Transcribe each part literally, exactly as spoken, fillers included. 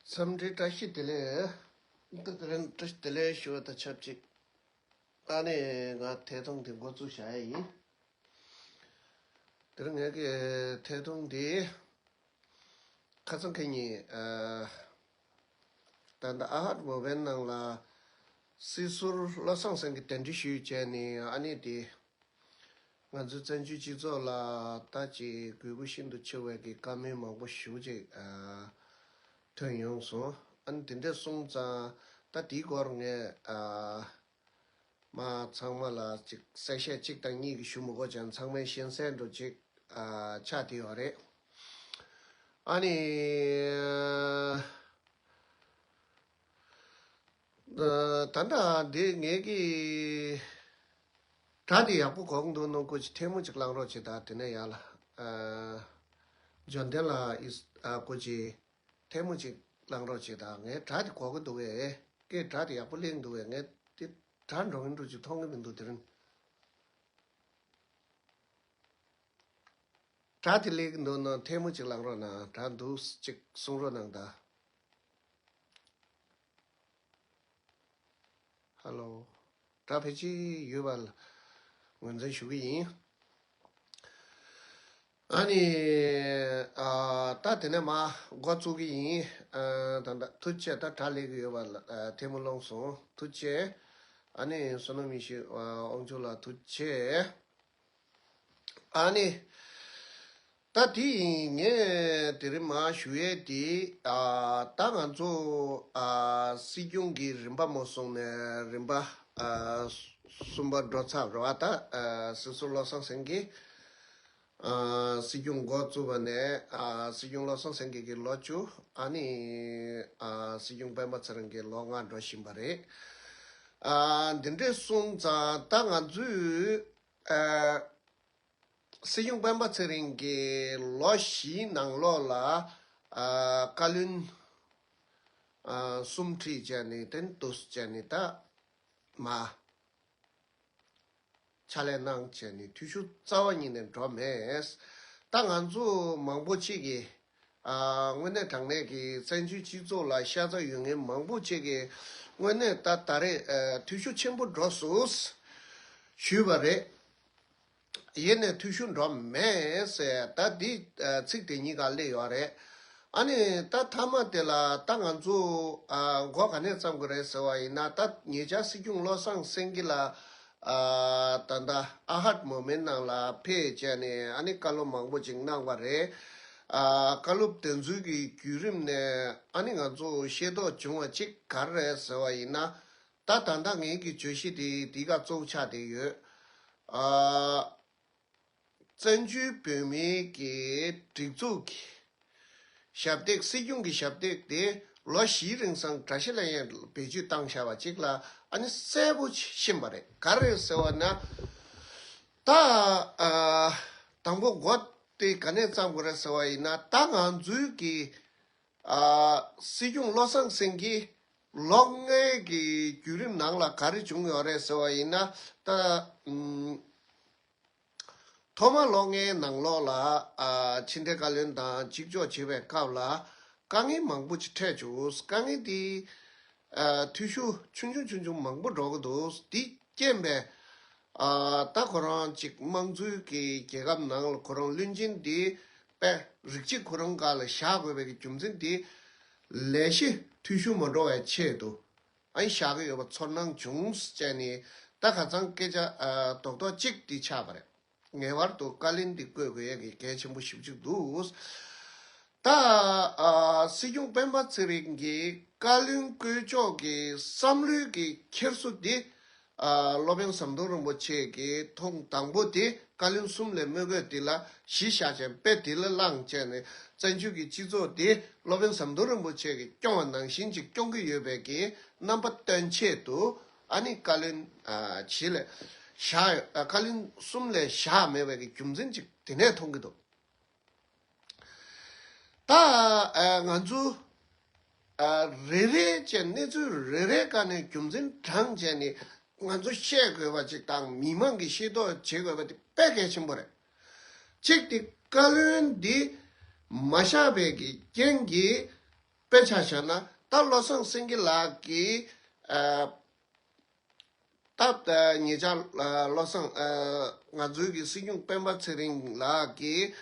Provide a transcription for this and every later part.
འཚམས་འདྲི་བཀྲ་ཤིས་བདེ་ལེགས། ད་དེ་རིང་བཀྲ་ཤིས་བདེ་ལེགས་ཞུ་བ་དང་ཆབས་ཅིག་ཨ་ནི་ང་ཐད་གཏོང་དེ་འགོ་བཙུགས་བཞག་ཡ་ཡིན། དེ་རིང་ངའི་གི་ཐད་གཏོང་དེ་ཁ་སང་ཁ་ཉིན་ཨ་ད་ལྟ་ཨ་ཧར་མོ་བན་ནང་ལ་སྲིད་ཟུར་བློ་བཟང་སེང་གེ་གདན་འདྲེན་ཞུས་བྱས་ནས་ཨ་ནི་དེ། ང་ཚོའི་བཙན་བྱོལ་སྤྱི་ཚོགས་ལ་ད་ཅིག་གུས་པ་ཤིན་ཏུ་ཆེ་བའི་གི་བཀའ་མོལ་མང་པོ་ཞེ་པོ་ཅིག་ཨ་ཐོན་ཡོང་སོང་། ཨ་ནི་དེ་འདྲས་སོང་ཙང་ད་དེའི་སྐོར་ངས་ཨ་མ་ཚང་མ་ལ་ཅིག་གསལ་བཤད་གཅིག་དང་གཉིས་ཀྱི་ཞུ་མི་དགོས་ཀྱང་ཚང་མས་ཤེས་གསལ་འདྲ་ཅིག་ཨ་ཆགས་བསྡད་ཡོད་རེད། ཨ་ནི། ད་ལྟ་འདི་ངས་ཀྱི་སྒྲ་འདི་ཡག་པོ་གོ་གི་འདུག་ནོ་སྐུ་མཁྱེན་ཐལ་མོ་ཅིག་བླངས་རོགས་བྱེད་དང་། དེ་ནས་ཡར་ལ་འབྱོར་ལྡན་ལགས་ཨིས་ཨ་སྐུ་མཁྱེན་ཐལ་མོ་ཅིག་བླངས་རོགས་བྱེད་དང་། ངས་སྒྲ་འདི་གོ་གི་འདུག་གས། ཀྱེ་སྒྲ་འདི་ཡག་པོ་གླེང་འདུག་གས། ངས་འདི་སྒྲ་འགྲོ་གི་འདུག་ཅིག་མཐོང་གི་མི་འདུག་དེ་རིང་སྒྲ་འདི་གླེང་གི་འདུག་ནོ་ཐལ་མོ་ཅིག་བླངས་རོགས་གནང་། སྒྲ་འདུག་ཅིག་གསུང་རོགས་གནང་དང་། ཧ་ལོ། སྒྲ་ཕལ་ཆེར་ཡོད་པ་ལ་ངོས་འཛིན་ཞུ་གི་ཡིན། ཨ་ནི། ཨ་ད་དེ་ནས་མ་འགོ་བཙུགས་ཀྱི་ཡིན། ཨ་ད་ད་ཐུགས་རྗེ་ཆེ། ད་སྒྲ་ལེགས་ཀྱི་ཡོད་པ་ལ་ཨ་ཐལ་མོ་ལོངས་སོང་། ཐུགས་རྗེ་ཆེ། ཨ་ནི་བསོད་ནམས་ཡེ་ཤེས་ཨ་དབང་ཕྱུག་ལགས་ཐུགས་རྗེ་ཆེ། ཨ་ནི། ད་དེ་ཡིན། ངས་དེ་རིང་མ་ཞུ་ཡས་དེ་ཨ་ད་ང་ཚོ་ཨ་སྲིད་སྐྱོང་གི་རིམ་པ་མོ་སོང་ནས་རིམ་པ་ཨ་གསུམ་པ་འགྲོ་ཚར་རེད་བ། ད་ཨ་སྲིད་ཟུར་བློ་བཟང་སེང་གེ་ཨ་སྲིད་སྐྱོང་འགོ་བཙུགས་པ་ནས་ཨ་སྲིད་སྐྱོང་བློ་བཟང་སེང་གེ་གི་ལོ་བཅུ། ཨ་ནི་ཨ་སྲིད་སྐྱོང་སྤེན་པ་ཚེ་རིང་གི་ལོ་ལྔ་འགྲོ་བཞིན་པ་རེད། ཨ་འདི་འདྲས་སོང་ཙང་ད་ང་ཚོས་ཨ་སྲིད་སྐྱོང་སྤེན་པ་ཚེ་རིང་གི་ལོ་བཞིའི་ནང་ལོགས་ལ་ཨ་བཀའ་བློན་ཨ་གསུམ་ཁྲིད་བྱས་ནས་དེ་འདུག་བྱས་ནས་ད་མ་ཕྱག་ལས་གནང་བྱས་ནས་འཐུས་ཤོར་རྩ་བ་ཉིད་ནས་འགྲོ་མེད། ད་ང་ཚོ་མང་པོ་ཅིག་གིས་ཨ་དངོས་གནས་དྲང་གནས་ཀྱི་བཙན་བྱོལ་སྤྱི་ཚོགས་ལ་ཤ་ཚ་ཡོད་མཁན་མང་པོ་ཅིག་གིས་དངོས་གནས་ད་ད་རེས་ཨ་འཐུས་ཤོར་ཆེན་པོ་འགྲོ་སོང་ཞུས་པ་རེད། ཡེ་ནས་འཐུས་ཤོར་འགྲོ་མེད་ཟེར་ད་འདི་ཨ་ཚིག་དེ་གཉིས་ཀ་སླེབས་ཡོད་རེད། ཨ་ནི་ད་མཐའ་མ་དེ་ལ་ད་ང་ཚོ་ཨ་མགོ་ག་ནས་བརྩམ་དགོས་རེད་ཟེར་བ་ཡིན་ན། ད་ཉེ་ཆར་སྲིད་སྐྱོང་བློ་བཟང་སེང་གེ་ལགས་ཨ་ད་ལྟ་ཨ་ཧར་མོ་མེན་ནང་ལ་ཕེབས་བྱས་ནས་ཨ་ནི་བཀའ་སློབ་མང་པོ་ཅིག་གནང་བ་རེད། ཨ་བཀའ་སློབ་དེ་ཚོའི་གི་བརྒྱུད་རིམ་ནས་ཨ་ནི་ང་ཚོ་ཤེས་རྟོགས་བྱུང་བ་ཅིག་ག་རེ་རེད་ཟེར་བ་ཡིན་ན། ད་ད་ལྟ་ངའི་གི་བརྗོད་གཞི་དེ་འདི་ག་གཙོ་བོ་ཆགས་བསྡད་ཡོད། ཨ་བཙན་བྱོལ་བོད་མིའི་གི་སྒྲིག་འཛུགས་ཀྱི་ཞབས་སྟེགས། སྲིད་སྐྱོང་གི་ཞབས་སྟེགས་དེ་ལོ་བཞིའི་རིང་སང་དགྲ་ཤ་ལ་ཡང་བེད་སྤྱོད་བཏང་བཞག་པ་ཅིག་ལ་ཨ་ནི་གསལ་པོ་ཤེས་པ་རེད། ག་རེ་ཟེར་བ་ན། ད་ཨ་དང་པོ་འགོ་དེ་ག་ནས་བརྩམ་དགོས་རེད་ཟེར་བ་ཡིན་ན། ད་ང་ཚོའི་གི་ཨ་སྲིད་སྐྱོང་བློ་བཟང་སེང་གེ་ལོ་ལྔའི་གི་བརྒྱུད་རིམ་ནང་ལ་ག་རེ་བྱུང་ཡོད་རེད་ཟེར་བ་ཡིན་ན། ད་ཨུམ་ཐོག་མ་ལོ་ལྔའི་ནང་ལོགས་ལ་ཨ་ཕྱི་འབྲེལ་བཀའ་བློན་དང་གཅིག་ལྕོགས་བྱེད་པའི་སྐབས་ལ་དཀའ་ངལ་མང་པོ་ཅིག་འཕྲད་བྱུང་། དཀའ་ངལ་དེ་ཨ་འཐུས་ཤོར་ཆུང་ཆུང་ཆུང་ཆུང་མང་པོ་འགྲོ་གི་འདུག་དེ་རྐྱེན་པས་ཨ་ད་ཁོ་རང་ཅིག་དམངས་གཙོའི་གི་རྒྱལ་ཁབ་ནང་ལ་ཁོ་རང་བློན་ཆེན་དེ་དཔེ་རིགས་གཅིག་ཁོ་རང་སྒང་ལ་བཞག་དགོས་པའི་གི་རྒྱུ་མཚན་དེ་ལས་གཞི་འཐུས་ཤོར་མ་འགྲོ་བའི་ཆེད་དུ་ཨ་ནི་བཞག་གི་ཡོད་པ་ཚོར་སྣང་བྱུང་བྱས་ནས། ད་ཁ་སང་སྐད་ཆ་ཨ་རྡོག་རྡོག་གཅིག་འདི་ཆགས་པ་རེད། ངེས་པར་དུ་བཀའ་བློན་འདི་བསྐོ་དགོས་ཡ་གི་གལ་ཆེན་པོ་ཞེ་པོ་ཅིག་འདུག་ད་ཨ་སྲིད་སྐྱོང་སྤེན་པ་ཚེ་རིང་གིས་བཀའ་བློན་བསྐོ་ཕྱོགས་ཀྱི་བསམ་བློའི་གི་འཁྱེར་སོ་འདི་ཨ་སློབ་དཔོན་ཟམ་གདོང་རིན་པོ་ཆེ་གིས་ཐོག་དང་པོ་དེ་བཀའ་བློན་གསུམ་ལས་དམིགས་ཡུལ་འདི་ལ་གཞི་བཞག་བྱས་དཔེ་འདི་ལ་བླངས་བྱས་ནས་བཙན་བྱོལ་གྱི་སྤྱི་ཚོགས་འདི་སློབ་དཔོན་ཟམ་གདོང་རིན་པོ་ཆེ་གིས་སྐྱོང་བ་ནང་བཞིན་ཅིག་སྐྱོང་གི་ཡོད་པའི་གི་རྣམ་པ་སྟོན་ཆེད་དུ་ཨ་ནི་བཀའ་བློན་ཨ་བཞི་ལས་བཞག་ཡོད། ཨ་བཀའ་བློན་གསུམ་ལས་བཞག་མེད་པའི་གི་རྒྱུ་མཚན་ཅིག་དེ་ནས་མཐོང་གི་འདུག་ད་ཨ་ང་ཚོ་ཨ་རེ་རེ་བྱས་གནས་ཚུལ་རེ་རེ་སྒང་ནས་རྒྱུ་མཚན་དྲངས་བྱས་ནས་ང་ཚོ་བཤད་དགོས་པ་ཅིག་དང་མི་མང་གིས་ཤེས་རྟོགས་བྱེད་དགོས་པ་དེ་དཔེ་གལ་ཆེན་པོ་རེད། གཅིག་དེ་བཀའ་བློན་འདི་མ་བཞག་པའི་གི་རྐྱེན་གྱིས་ དཔེ་ཆ་བཞག་ན་ད་བློ་བཟང་སེང་གེ་ལགས་ཀྱིས་ཨ་ད་ད་ཉེ་ཆར་ཨ་བློ་བཟང་ཨ་ང་ཚོའི་གི་སྲིད་སྐྱོང་སྤེན་པ་ཚེ་རིང་ལགས་ཀྱིས་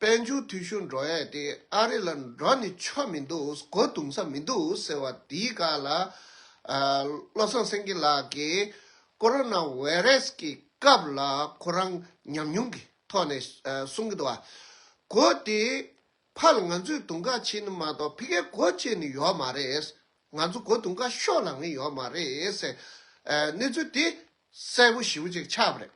དཔལ་འབྱོར་འཐུས་ཤོར་འགྲོ་ཡས་དེ་ཨ་རི་ལ་འགྲོ་ནི་ཆོ་མི་འདུག་སྒོ་རྡུང་ས་མི་འདུག་ཟེར་བ་དེའི་སྐབས་ལ་ཨ་བློ་བཟང་སེང་གེ་ལགས་ཀྱིས་ཀོ་རོ་ན་བྷའི་རེས་ཀྱི་སྐབས་ལ་ཁོ་རང་ཉམས་མྱོང་གི་ཐོག་ནས་ཨ་གསུང་གི་འདུག་བ། སྒོ་དེ་ཕར་ལ་ང་ཚོས་རྡུང་ཁ་ཕྱེ་ནི་མ་གཏོགས་ཕ་གིར་སྒོ་ཕྱེ་ནི་ཡོད་མ་རེད། ང་ཚོ་སྒོ་རྡུང་ཁ་ཤོར་ལངས་ནི་ཡོད་མ་རེད་ཟེར། ཨ་གནས་ཚུལ་དེ་གསལ་པོ་ཞེ་པོ་ཅིག་ཆགས་པ་རེད།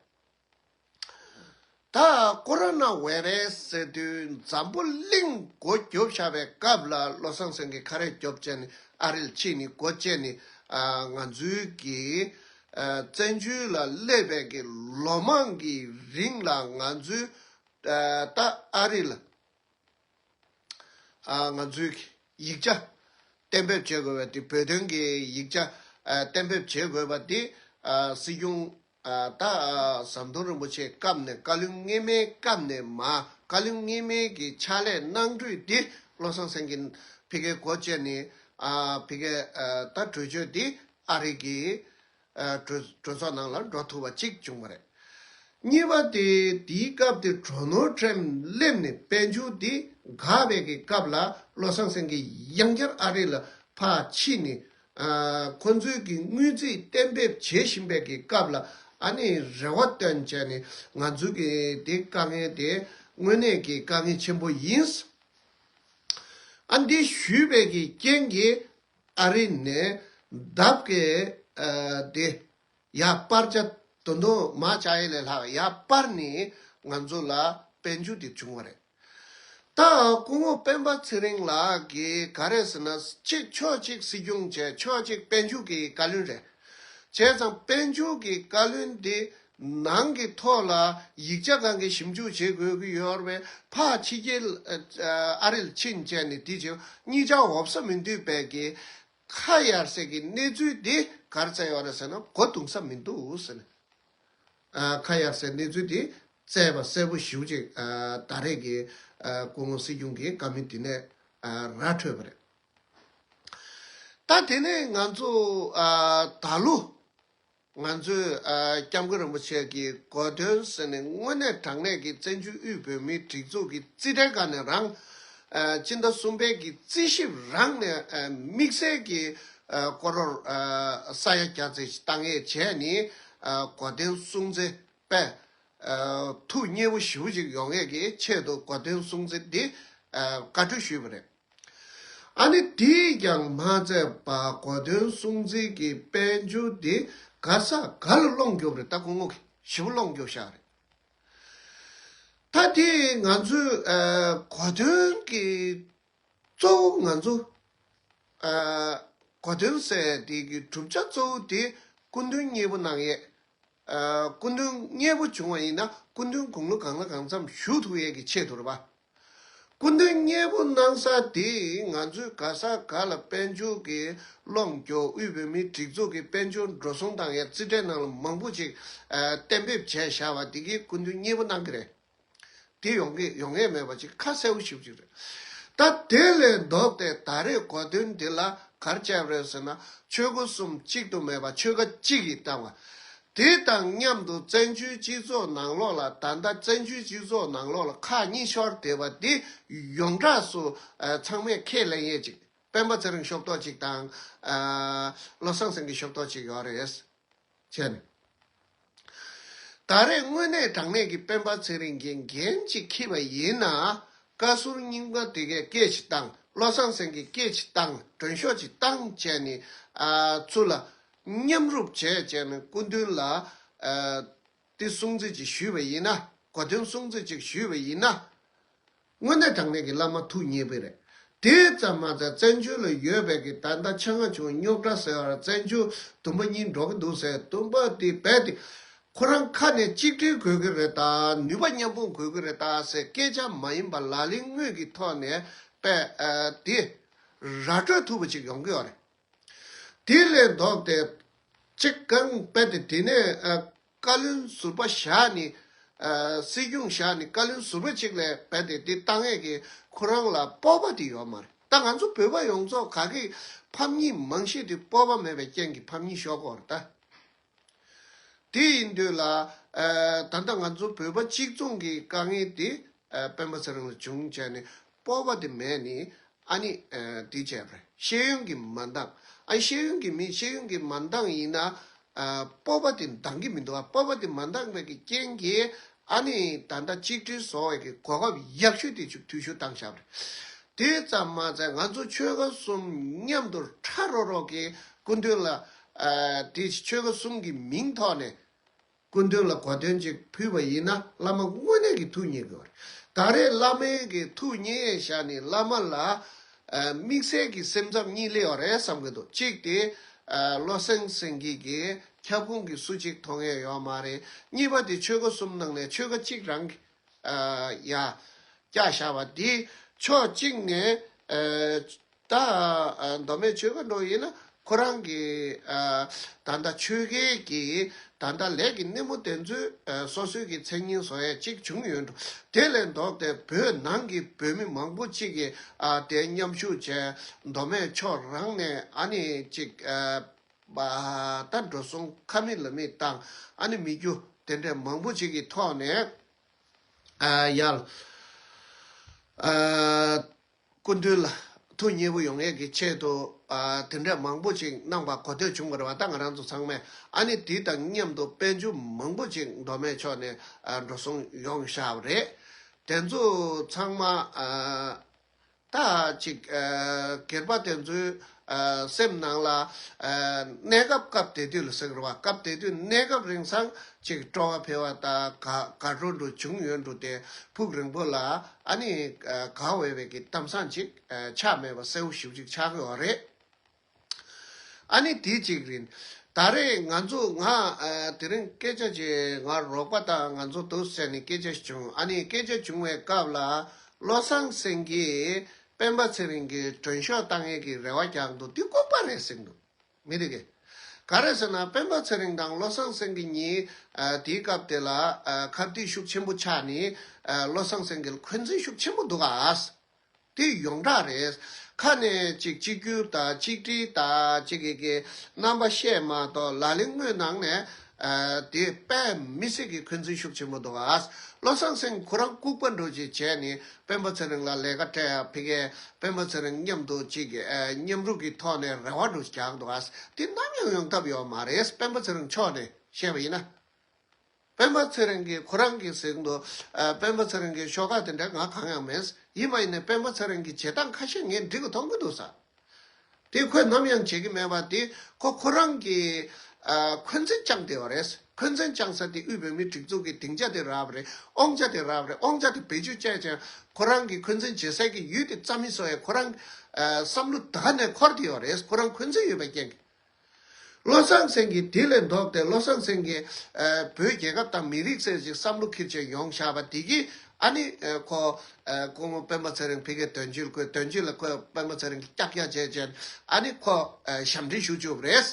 ད་ཀོ་རོ་ན་བྷའི་རེས་ཟེར་དུས་འཛམ་བུ་གླིང་སྒོ་རྒྱོབ་བཞག་པའི་སྐབས་ལ་བློ་བཟང་སེང་གེ་ཁ་རས་རྒྱོབ་བྱས་ནས་ཨ་རི་ལ་ཕྱིན་ནས་སྒོ་བཅད་ནས་ཨ་ང་ཚོའི་གི་ཨ་བཙན་བྱོལ་ལ་སླེབས་པའི་གི་ལོ་མང་གི་རིང་ལ་ང་ཚོའི་ཨ་ད་ཨ་རི་ལ་ཨ་ང་ཚོའི་ཡིག་ཆ་གཏན་འབེབས་བྱེད་དགོས་པ་དེ། བོད་དོན་གྱི་ཡིག་ཆ་ཨ་གཏན་འབེབས་བྱེད་དགོས་པ་དེ་ཨ་སྲིད་སྐྱོང་ཨ་ད་ཨ་ཟམ་གདོང་རིན་པོ་ཆེའི་སྐབས་ནས། བཀའ་བློན་སྔས་མའི་སྐབས་ནས་མ། བཀའ་བློན་སྔས་མའི་གི་ཕྱག་ལས་གནང་དུས་དེ་བློ་བཟང་སེང་གེ་ཕ་གིར་སྒོ་བཅད་ནས་ཨ་ཕ་གིར་ཨ་ད་གྲོས་ཆོད་དེ་ཨ་རི་གི་ཨ་གྲོས་གྲོས་ཚོགས་ནང་ལ་འགྲོ་ཐུབ་པ་གཅིག་བྱུང་བ་རེད། གཉིས་པ་དེ་དེའི་སྐབས་དེ་ཌོ་ནལ་ཊམ་སླེབས་ནས་དཔལ་འབྱོར་དེ་འགག་པའི་གི་སྐབས་ལ་བློ་བཟང་སེང་གེ་ཡང་བསྐྱར་ཨ་རི་ལ་ཕར་ཕྱིན་ནས་ཨ་ཁོ་ཚོའི་གི་དངུལ་རྩིས་གཏན་འབེབས་བྱེད་བཞིན་པའི་གི་སྐབས་ལ་ཨ་ནི་རེ་བ་བཏོན་བྱས་ནས་ང་ཚོའི་གི་དེ་དཀའ་ངལ་དེ་དངོས་གནས་ཀྱི་དཀའ་ངལ་ཆེན་པོ་ཡིན། ཨ་འདི་ཞུས་པའི་གི་རྐྱེན་གྱིས་ཨ་རི་ནས་ལྡབ་ཀྱིས་ཨ་དེ་ཡར་སྤར་ཆ་དོ་དོ་མ་ཆགས་ཡས་ལས་ལྷག་ཡར་སྤར་ནས་ང་ཚོ་ལ་དཔལ་འབྱོར་དེ་བྱུང་བ་རེད། ད་སྐུ་ངོ་སྤེན་པ་ཚེ་རིང་ལགས་ཀྱིས་ག་རེ་ཟེར་ན། གཅིག་ཕྱོགས་གཅིག་སྲིད་སྐྱོང་བྱས། ཕྱོགས་གཅིག་དཔལ་འབྱོར་གྱི་བཀའ་བློན་རེད། བྱས་ཙང་དཔལ་འབྱོར་གྱི་བཀའ་བློན་དེ་ནང་གི་ཐོག་ལ་ཡིག་ཆ་གང་གི་ཞིབ་འཇུག་བྱེད་དགོས་ཀྱི་ཡོད་རེད་པས། ཕར་ཕྱི་རྒྱལ་ཨ་རི་ལ་ཕྱིན་བྱས་ནས་དེ་བྱས་གཉིས་ཆ་འོབ་ས་མི་འདུས་པའི་གི་ཁ་གཡར་སའི་གི་གནས་ཚུལ་དེ་ག་རེ་བཙལ་ཡོད་རེད་ཟེར་ན། སྒོ་རྡུང་ས་མི་འདུག་ཟེར་ནས། ཨ་ཁ་གཡར་སའི་གནས་ཚུལ་དེ་བཙལ་བ་གསལ་པོ་ཞེ་པོ་ཅིག་ཨ་ད་རེས་ཀྱི་ཨ་སྐུ་ངོ་སྲིད་སྐྱོང་གི་བཀའ་མོལ་དེ་ནས་ཨ་ར་འཕྲོད་པ་རེད། ད་དེ་ནས་ང་ཚོ་ཨ་ད་ལོ་ང་ཚོས་ཨ་སྐྱབས་མགོན་རིན་པོ་ཆེ་གི་གོ་སྟོན་ཟེར་ནས་དངོས་གནས་དྲང་གནས་ཀྱི་བཙན་བྱོལ་དབུས་བོད་མིའི་སྒྲིག་འཛུགས་ཀྱི་རྩིས་ཁྲའི་སྒང་ནས་རང་ཨ་སྤྱི་ཟླ་གསུམ་པའི་གི་རྩིས་ཞིབ་རང་ནས་ཨ་དམིགས་བསལ་གྱི་ཨ་སྐོར་རོར་ཨ་ས་ཡ་བརྒྱ་ཙམ་ཞིག་བཏང་ཡས་བྱས་ནས་ཨ་གོ་སྟོན་སྲུང་བརྩི་དཔེ་ཨ་ཐུགས་མཉེས་པོ་ཞེ་པོ་ཅིག་ཡོང་ཡས་ཀྱི་ཆེད་དུ་གོ་སྟོན་སྲུང་བརྩི་འདི་ཨ་བཀའ་འཁྲོལ་ཞུས་པ་རེད། ཨ་ནི་དེས་ཀྱང་མ་ཚད་པ་གོ་སྟོན་སྲུང་བརྩི་གི་དཔལ་འབྱོར་འདི་ག་ས་ག་ལ་སློང་རྒྱུ་རེད། ད་སྐུ་ངོ་གིས་ཞེ་པོ་སློང་རྒྱུ་ཤག་རེད། ད་དེ་ང་ཚོའི་ཨ་གོ་སྟོན་གྱི་གཙོ་བོ་ང་ཚོ་ཨ་གོ་སྟོན་ཟེར་དེ་གི་གྲུབ་ཆ་གཙོ་བོ་དེ་སྐུ་མདུན་མཉེས་པོ་གནང་ཡས། ཨ་སྐུ་མདུན་མཉེས་པོ་བྱུང་བ་ཡིན་ན་སྐུ་མདུན་དགུང་ལོ་གང་ལ་གང་འཚམ་བཞུགས་ཐུབ་ཡས་ཀྱི་ཆེད་དུ་རེད་པ། སྐུ་མདུན་མཉེས་པོ་གནང་ས་དེ་ང་ཚོས་ག་ས་ག་ལ་དཔལ་འབྱོར་གྱི་སློང་རྒྱུ། དབུས་བོད་མིའི་སྒྲིག་འཛུགས་ཀྱི་དཔལ་འབྱོར་འགྲོ་སོང་བཏང་ཡས་རྩིས་ཁྲའི་ནང་ལ་མང་པོ་ཅིག་ཨ་གཏན་འབེབས་བྱས་བཞག་པ་དེ་གིས་སྐུ་མདུན་མཉེས་པོ་གནང་གི་རེད། དེ་ཡོང་གི་ཡོང་ཡས་མེད་པ་ཅིག་ཁ་གསལ་པོ་ཞེ་པོ་ཅིག་རེད། ད་དེ་ལས་ལྡོག་སྟེ་ད་རེས་གོ་སྟོན་འདི་ལ་ག་རེ་བྱས་པ་རེད་ཟེར་ན། ཆོལ་ཁ་གསུམ་གཅིག་ཏུ་མེད་པ་ཆོལ་ཁ་གཅིག་གིས་བཏང་བ། དེ་དང་མཉམ་དུ་བཙན་བྱོལ་སྤྱི་ཚོགས་ནང་ལོགས་ལ། ད་ལྟ་བཙན་བྱོལ་སྤྱི་ཚོགས་ནང་ལོགས་ལ་ཁག་གཉིས་ཤོར་བསྡད་པ་འདི་ཡོངས་གྲགས་སུ་ཨ་ཚང་མས་ཁས་ལེན་ཡས་ཅིག་སྤེན་པ་ཚེ་རིང་ཤོབ་ཏོག་ཅིག་དང་ཨ་བློ་བཟང་སེང་གེ་ཤོབ་ཏོག་ཅིག་ཡོད་རེད། བྱས་ནས། ད་རེས་དངོས་གནས་དྲང་གནས་ཀྱི་སྤེན་པ་ཚེ་རིང་གིས་འགན་ཅིག་འཁྱེར་བ་ཡིན་ན། བཀའ་ཟུར་རྙིང་པ་དེ་གས་སྐད་ཅིག་བཏང་། བློ་བཟང་སེང་གེས་སྐད་ཅིག་བཏང་། མགྲོན་ཤོག་ཅིག་བཏང་བྱས་ནས་ཨ་ཚུར་ལ་མཉམ་རུབ་བྱས་བྱས་ནས་སྐུ་མདུན་ལ་ཨ་དེ་སྲུང་བརྩི་ཅིག་ཞུས་པ་ཡིན་ན། གོ་སྟོན་སྲུང་བརྩི་ཅིག་ཞུས་པ་ཡིན་ན། དངོས་གནས་དྲང་གནས་ཀྱི་བླ་མ་ཐུགས་མཉེས་པོ་རེད། དེ་ཙམ་མ་ཟད་བཙན་བྱོལ་ལ་ཡོད་པའི་གི་ད་ལྟ་ཆ་ང་བྱུང་རྙོག་དྲ་ཟེར་བ་ར། བཙན་བྱོལ་དུམ་པ་གཉིས་འགྲོ་གི་འདུག་ཟེར། དུམ་པ་དེ་རྦད་དེ་ཁོ་རང་ཁ་ནས་གཅིག་སྒྲིལ་དགོས་ཀྱི་རེད་ད། ནུས་པ་མཉམ་སྤུངས་དགོས་ཀྱི་རེད་ད་ཟེར། སྐད་ཆ་མ་ཡིན་པ་ལག་ལེན་དངོས་ཀྱི་ཐོག་ནས་དཔེ་ཨ་དེ་ར་སྤྲོད་ཐུབ་པ་ཅིག་ཡོང་གི་ཡོད་རེད། དེ་ལས་ལྡོག་སྟེ་གཅིག་གང་རྦད་དེ་དེ་ནས་ཨ་བཀའ་བློན་ཟུར་པ་བཞག་ནས་ཨ་སྲིད་སྐྱོང་བཞག་ནས་བཀའ་བློན་ཟུར་པ་གཅིག་ལ་རྦད་དེ་དེ་བཏང་ཡས་ཀྱི་ཁོ་རང་ལ་སྤོབས་པ་དེ་ཡོད་མ་རེད། ད་ང་ཚོ་བོད་པ་ཡོངས་རྫོགས་ག་གི་ཕམ་ཉེས་མང་ཤོས་དེ་སྤོབས་པ་མེད་པའི་རྐྱེན་གྱིས་ཕམ་ཉེས་ཤོར་གྱི་ཡོད་རེད་ད། དེ་ཡིན་དུས་ལ། ཨ། ད་ལྟ་ང་ཚོ་བོད་པ་གཅིག་མཚུངས་ཀྱི་དཀའ་ངལ་དེ། ཨ། སྤེན་པ་ཚེ་རིང་ལ་བྱུང་བྱས་ནས་སྤོབས་པ་དེ་མེད་ནས། ཨ་ནི། ཨ། དེ་བྱས་པ་རེད། ཤེས་ཡོན་གྱི་མ་འདང་། ཨ། ཤེས་ཡོན་གྱི་མི་ཤེས་ཡོན་གྱི་མ་འདང་ཡིན་ན། ཨ། སྤོབས་པ་དེ་འདང་གི་མི་འདུག་ཨ། སྤོབས་པ་དེ་མ་འདང་བའི་གི་རྐྱེན་གྱིས། ཨ་ནི་ད་ལྟ་གཅིག་སྒྲིལ་བཟོ་བའི་གི་གོ་སྐབས་ཡག་ཤོས་དེ་ཚུར་འཐུས་ཤོར་བཏང་བཞག་པ་རེད། དེ་ཙམ་མ་ཟད་ང་ཚོ་ཆོལ་ཁ་གསུམ་མཉམ་དུ་ཁྲ་རོ་རོ་གི་སྐུ་མདུན་ལ། ཨ། དེ་ཆོལ་ཁ་གསུམ་གྱི་མིང་ཐོག་ནས་སྐུ་མདུན་ལ་གོ་སྟོན་ཅིག་ཕུལ་བ་ཡིན་ན། བླ་མ་དངོས་གནས་ཀྱི་ཐུགས་མཉེས་དགོས་པ་རེད། ད་རེས་བླ་མའི་གི་ཐུགས་མཉེས་བཞག་ནས་བླ་མ་ལ། ཨ། དམིགས་བསལ་གྱི་སེམས་འཚབ་གཉིས་སླེབས་པ་རེད་བསམ་གྱི་འདུག་གཅིག་དེ། ཨ། བློ་བཟང་སེང་གེ་གི་ཁྱབ་ཁོངས་ཀྱི་སུ་གཅིག་མཐོང་ཡས་ཡོད་མ་རེད། གཉིས་པ་དེ་ཆོལ་ཁ་གསུམ་ནང་ནས་ཆོལ་ཁ་གཅིག་རང་གི། ཨ། ཡ། བཀྱག་བཞག་པ་འདི་ཕྱོགས་གཅིག་ནས། ཨ། ད། ཨ། མདོ་སྨད་ཆོལ་ཁ་འདྲ་ཡིན་ན་ཁོ་རང་གི། ཨ། ད་ལྟ་ཆོལ་ཁའི་གི་ད་ལྟ་ལས་ཀྱི་སྣེ་མོ་དེ་ཚོས། ཨ། སོ་སོའི་གི་མཚན་སྙན་བཟོ་ཡས་གཅིག་བྱུང་ཡོད་འགྲོ། དེ་ལས་ལྡོག་སྟེ་བོད་ནང་གི་བོད་མི་མང་པོ་གཅིག་གིས། ཨ། དེ་མཉམ་ཞུགས་བྱས། མདོ་སྨད་ཕྱོགས་རང་ནས་ཨ་ནི་གཅིག་ཨ། ད་འགྲོ་སོང་ཁ་མིག་ལ་མིག་བཏང་། ཨ་ནི་མི་རྒྱུ་དེ་འདྲ་མང་པོ་ཅིག་གི་ཐོག་ནས། ཨ། ཡར། ཨ། སྐུ་མདུན་ལ་ཐུགས་མཉེས་པོ་ཡོང་ཡས་ཀྱི་ཆེད་དུ། ཨ། དེ་འདྲ་མང་པོ་ཅིག་གནང་བ་གོ་ཐོས་བྱུང་བ་རེད་བ། ད་ང་རང་ཚོ་ཚང་མས། ཨ་ནི་དེ་དང་མཉམ་དུ་དཔལ་འབྱོར་མང་པོ་ཅིག་མདོ་སྨད་ཕྱོགས་ནས། ཨ། འགྲོ་སོང་ཡོང་བཞག་པ་རེད། དེ་ཚོ་ཚང་མ། ཨ། ད་ཅིག་ཨ། སྒེར་པ་དེ་ཚོའི། ཨ། སེམས་ནང་ལ། ཨ། གནས་སྐབས་སྐབས་དེ་དུས་ལ་ཟེར་གི་རེད་བ། སྐབས་དེ་དུས་གནས་སྐབས་རིང་སང་ཅིག་སྤྲོ་བ་འཕེལ་བ་དང་། དགའ་དགའ་སྤྲོ་འདྲ་བྱུང་ཡོད་འགྲོ་དེ། ཕུགས་རིང་པོ་ལ་ཨ་ནི། ཨ། དགའ་འོས་པའི་གི་གཏམ་བཟང་ཅིག་ཨ། ཆགས་མེད་པ་གསལ་པོ་ཞེ་པོ་ཅིག་ཆགས་ཀྱི་ཡོད་རེད། ཨ་ནི་དེ་གཅིག་རེད། ད་རེས་ང་ཚོ་ང་། ཨ། དེ་རིང་སྐད་ཆ་བྱས། ང་རོགས་པ་དང་ང་ཚོ་འདུག་ཟེར་ནས་སྐད་ཆ་བྱུང་། ཨ་ནི་སྐད་ཆ་བྱུང་བའི་སྐབས་ལ་བློ་བཟང་སེང་གེས་སྤེན་པ་ཚེ་རིང་གི་མགྲོན་ཤོག་བཏང་ཡས་ཀྱི་རེ་བ་རྒྱག་འདུག་འདི་ལྐུགས་པ་རེད་ཟེར་འདུག་མི་རིགས་ཀྱི། ག་རེ་ཟེར་ན་སྤེན་པ་ཚེ་རིང་དང་བློ་བཟང་སེང་གེ་གཉིས། ཨ། དེའི་སྐབས་དེ་ལ། ཨ། ཁ་གཏད་ཤུགས་ཆེན་པོ་ཆགས་ནས། ཨ། བློ་བཟང་སེང་གེ་ལ་འཁོན་འཛིན་ཤུགས་ཆེན་པོ་འདུག་ག་དེ་ཡོངས་གྲགས་རེད། ཁ་ནས་ཅིག་གཅིག་གྱུར་དང་གཅིག་སྒྲིལ་དང་ཅིག་གི་གི་རྣམ་པ་བཤད་མ་གཏོགས། ལག་ལེན་དངོས་ནང་ནས། ཨ། དེ་དཔེ་མི་སྲིད་ཀྱི་འཁོན་འཛིན་ཤུགས་ཆེན་པོ་འདུག་ག་བློ་བཟང་སེང་ཁོ་རང་ལྐུགས་པ་འདྲ་ཅིག་བྱས་ནས་སྤེན་པ་ཚེ་རིང་ལ་ལས་ཀ་སྤྲད་ཡ། ཕ་གིར་སྤེན་པ་ཚེ་རིང་མཉམ་དུ་ཅིག་གི། ཨ། མཉམ་རུབ་ཀྱི་ཐོག་ནས་རེ་བ་འདྲ་ཅིག་རྒྱག་འདུག་ག་དེ་ནམ་ཡང་ཡོང་ཐབས་ཡོད་མ་རེད། སྤེན་པ་ཚེ་རིང་ཕྱོགས་ནས་བཤད་པ་ཡིན་ན། སྤེན་པ་ཚེ་རིང་གིས་ཁོ་རང་གིས་ཟེར་གྱི་འདུག་ཨ། སྤེན་པ་ཚེ་རིང་གི་ཤོག་ཁག་དེ་འདྲ་ང་གང་ཡང་མེད། ཡིན་པ་ཡིན་ནའི་སྤེན་པ་ཚེ་རིང་གི་བྱེད་སྟངས་ཁ་ཤས་ངས་འགྲིག་གི་མཐོང་གི་འདུག་ས། དེ་ཁོས་ནམ་ཡང་བྱེད་ཀྱི་མེད་པ་དེ་ཁོ་ཁོ་རང་གིས། ཨ། འཁོན་འཛིན་བཅངས་བསྡད་པ་རེད། འཁོན་འཛིན་བཅངས་ས་དེ་དབུས་བོད་མིའི་སྒྲིག་འཛུགས་ཀྱི་སྡིངས་ཆ་དེ་རག་པ་རེད། དབང་ཆ་དེ་རག་པ་རེད། དབང་ཆ་དེ་བེད་སྤྱོད་བྱས་ཀྱང་ཁོ་རང་གི་འཁོན་འཛིན་བྱེད་སའི་གི་ཡུལ་དེ་རྩ་མེད་བཟོ་ཡས་ཁོ་རང་། ཨ། བསམ་བློ་ད་ག་ནས་འཁོར་བསྡད་ཡོད་རེད། ཁོ་རང་འཁོན་འཛིན་ཡོད་པའི་རྐྱེན་གྱིས། བློ་བཟང་སེང་གེ་དེ་ལས་ལྡོག་སྟེ། བློ་བཟང་སེང་གེ། ཨ། བོད་རྒྱལ་ཁབ་དང་མི་རིགས་ཟེར་ཅིག་བསམ་བློ་འཁྱེར་བྱས་ཡོང་བཞག་པ་དེ་གིས། ཨ་ནི། ཨ། ཁོ། ཨ། སྐུ་ངོ་སྤེན་པ་ཚེ་རིང་ཕ་གིར་དོན་གཅོད་བསྐོས། དོན་གཅོད་ལ་ཁོས་སྤེན་པ་ཚེ་རིང་གི་སྐྱག་རྒྱག་བྱས་བྱས། ཨ་ནི་ཁོ། ཨ། ཞབས་འདྲེན་ཞུ་བཅུག་པ་རེད།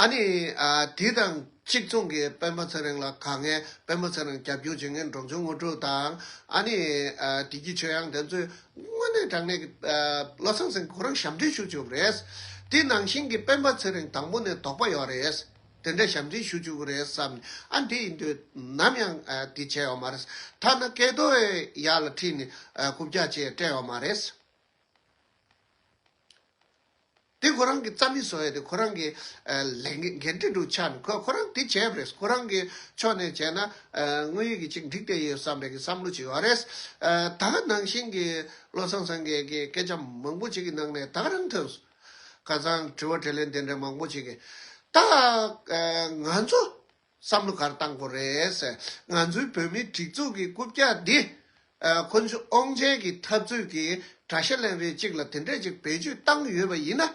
ཨ་ནི། ཨ། དེ་དང་གཅིག་མཚུངས་ཀྱི་སྤེན་པ་ཚེ་རིང་ལ་དཀའ་ངལ། སྤེན་པ་ཚེ་རིང་རྒྱབ་སྐྱོར་བྱེད་མཁན་འབྲོང་ཆུང་དངོས་གྲུབ་དང་། ཨ་ནི། ཨ། བདེ་སྐྱིད་ཆོས་དབྱངས་དེ་ཚོས་དངོས་གནས་དྲང་གནས་ཀྱི། ཨ། བློ་བཟང་སེང་གེ་ཁོ་རང་ཞབས་འདྲེན་ཞུ་བཅུག་པ་རེད། དེ་ནང་བཞིན་གྱི་སྤེན་པ་ཚེ་རིང་དང་པོ་ནས་དོགས་པ་ཡོད་རེད། དེ་འདྲ་ཞབས་འདྲེན་ཞུ་བཅུག་གི་རེད་བསམ་ནས། ཨ། དེ་ཡིན་དུས་ནམ་ཡང་ཨ་དེ་བྱས་ཡོད་མ་རེད། ཐ་ན་སྐལ་རྡོར་ཡར་ལ་ཁྲིད་ནས་ཨ་རྐུབ་བཀྱག་བྱས་སྤྲད་ཡོད་མ་རེད། དེ་ཁོ་རང་གི་རྩ་མེད་བཟོ་ཡས་དེ་ཁོ་རང་གི་ཨ་ལས་འགན་འགན་འཁྲི་འདྲ་ཆགས་ནས། ཁོ་ཁོ་རང་དེ་བྱས་པ་རེད། ཁོ་རང་གི་ཕྱོགས་ནས་བྱས་ན་ཨ་དངོས་ཡོད་ཀྱི་ཅིག་འགྲིག་བསྡད་ཡོད་བསམ་པའི་གི་བསམ་བློ་ཅིག་ཡོད་རེད། ཨ་ད་ག་ནང་བཞིན་གྱི་བློ་བཟང་སེང་གེ་གི་སྐད་ཆ་མང་པོ་ཅིག་གི་ནང་ནས་ད་ག་རང་ཐོན་སོང་། ཁ་སང་དྲི་བ་དྲིས་ལན་དེ་འདྲ་མང་པོ་ཅིག་གིས། ད་ཨ་ང་ཚོ་བསམ་བློ་ག་རེ་བཏང་དགོས་རེད་ཟེར། ང་ཚོའི་བོད་མིའི་སྒྲིག་འཛུགས་ཀྱི་རྐུབ་བཀྱག་འདི་ཨ་ཁོ་ཚོ་དབང་ཆའི་གི་འཐབ་རྩོད་ཀྱི་དགྲ་ཤ་ལེན་རེས་གཅིག་ལ་དེ་འདྲས་ཅིག་བེད་སྤྱོད་བཏང་ཡོད་པ་ཡིན་ན།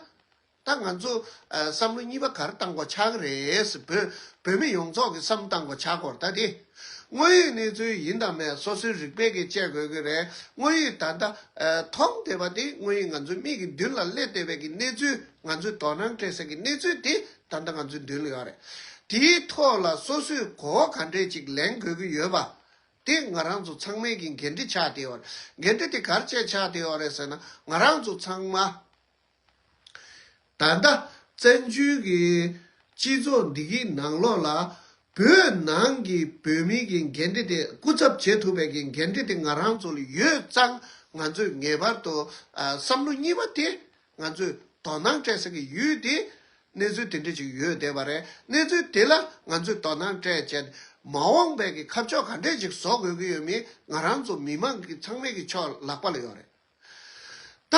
ད་ང་ཚོ་ཨ་བསམ་བློ་གཉིས་པ་ག་རེ་བཏང་དགོས་ཆགས་ཀྱི་རེད་ཟེར། བོད་བོད་མི་ཡོངས་རྫོགས་ཀྱི་བསམ་བློ་བཏང་དགོས་ཆགས་ཀྱི་ཡོད་རེད། ད་དེ་དངོས་ཡོད་གནས་ཚུལ་ཡིན་དང་མེད་སོ་སོའི་རིག་པས་ཀྱིས་དཔྱད་དགོས་ཀྱི་རེད། དངོས་ཡོད་ད་ལྟ་ཨ་མཐོང་བསྡད་པ་དེ། དངོས་ཡོད་ང་ཚོའི་མིག་གི་མདུན་ལ་སླེབས་བསྡད་པའི་གི་གནས་ཚུལ། ང་ཚོས་དོ་སྣང་སྤྲད་སའི་གི་གནས་ཚུལ་དེ་ད་ལྟ་ང་ཚོའི་མདུན་ལ་ཡོད་རེད། དེའི་ཐོག་ལ་སོ་སོས་གོ་བ་ག་འདྲས་ཅིག་ལེན་དགོས་ཀྱི་ཡོད་པ། དེ་ང་རང་ཚོ་ཚང་མའི་གི་འགན་འཁྲི་ཆགས་བསྡད་ཡོད་རེད། འགན་འཁྲི་དེ་ག་རེ་བྱས་ཆགས་བསྡད་ཡོད་རེད་ཟེར་ན། ང་རང་ཚོ་ཚང་མ་ད་ལྟ་བཙན་བྱོལ་གྱི་སྤྱི་ཚོགས་འདི་གི་ནང་ལོགས་ལ་བོད་ནང་གི་བོད་མིའི་གི་འགན་འཁྲི་དེ་སྐུ་ཚབ་བྱེད་ཐུབ་པའི་གི་འགན་འཁྲི་དེ་ང་རང་ཚོ་ལ་ཡོད་ཙང་། ང་ཚོས་ངེས་པར་དུ་ཨ་བསམ་བློ་གཉིས་པ་དེ། ང་ཚོས་དོ་སྣང་སྤྲད་ས་གི་ཡུལ་དེ་གནས་ཚུལ་དེ་འདྲ་ཅིག་ཡོད་བསྡད་པ་རེད། གནས་ཚུལ་དེ་ལ་ང་ཚོས་དོ་སྣང་སྤྲད་བྱས། མ་འོངས་པའི་གི་ཁ་ཕྱོགས་ག་འདྲས་ཅིག་བཟོ་དགོས་ཀྱི་ཡོད་མེད་ང་རང་ཚོ་མི་མང་གི་ཚང་མའི་གི་ཕྱོགས་ལག་པ་ལ་ཡོད་རེད། ད་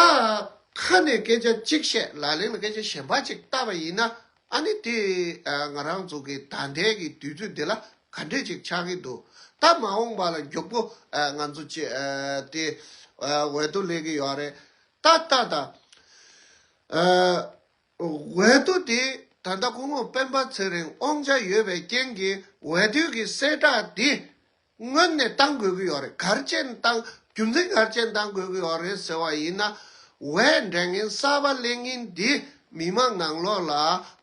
ཁ་ནས་སྐད་ཆ་གཅིག་བཤད། ལག་ལེན་ལ་སྐད་ཆ་གཞན་པ་གཅིག་བཏབ་པ་ཡིན་ན། ཨ་ནི་དེ་ཨ་ང་རང་ཚོ་གི་ད་ལྟའི་གི་དུས་ཚོད་འདི་ལ་ག་འདྲས་ཅིག་ཆགས་ཀྱི་འདུག་ད་མ་འོངས་པ་ལ་མགྱོགས་པོ་ཨ་ང་ཚོ་ཅི་ཨ་དེ་ཨ་འོས་བསྡུ་སླེབས་ཀྱི་ཡོད་རེད། ད་ད་ད་ཨ་འོས་བསྡུ་དེ་ད་ལྟ་སྐུ་ངོ་སྤེན་པ་ཚེ་རིང་དབང་ཆ་ཡོད་པའི་རྐྱེན་གྱིས་འོས་བསྡུ་གི་གསལ་བསྒྲགས་འདི་སྔོན་ནས་བཏང་དགོས་ཀྱི་ཡོད་རེད། ག་རེ་བྱས་ནས་བཏང་། རྒྱུ་མཚན་ག་རེ་བྱས་ནས་བཏང་དགོས་ཀྱི་ཡོད་རེད་ཟེར་བ་ཡིན་ན། འོས་འབྲི་མཁན་གསར་པ་སླེབས་མཁན་འདི་མི་མང་ནང་ལོགས་ལ་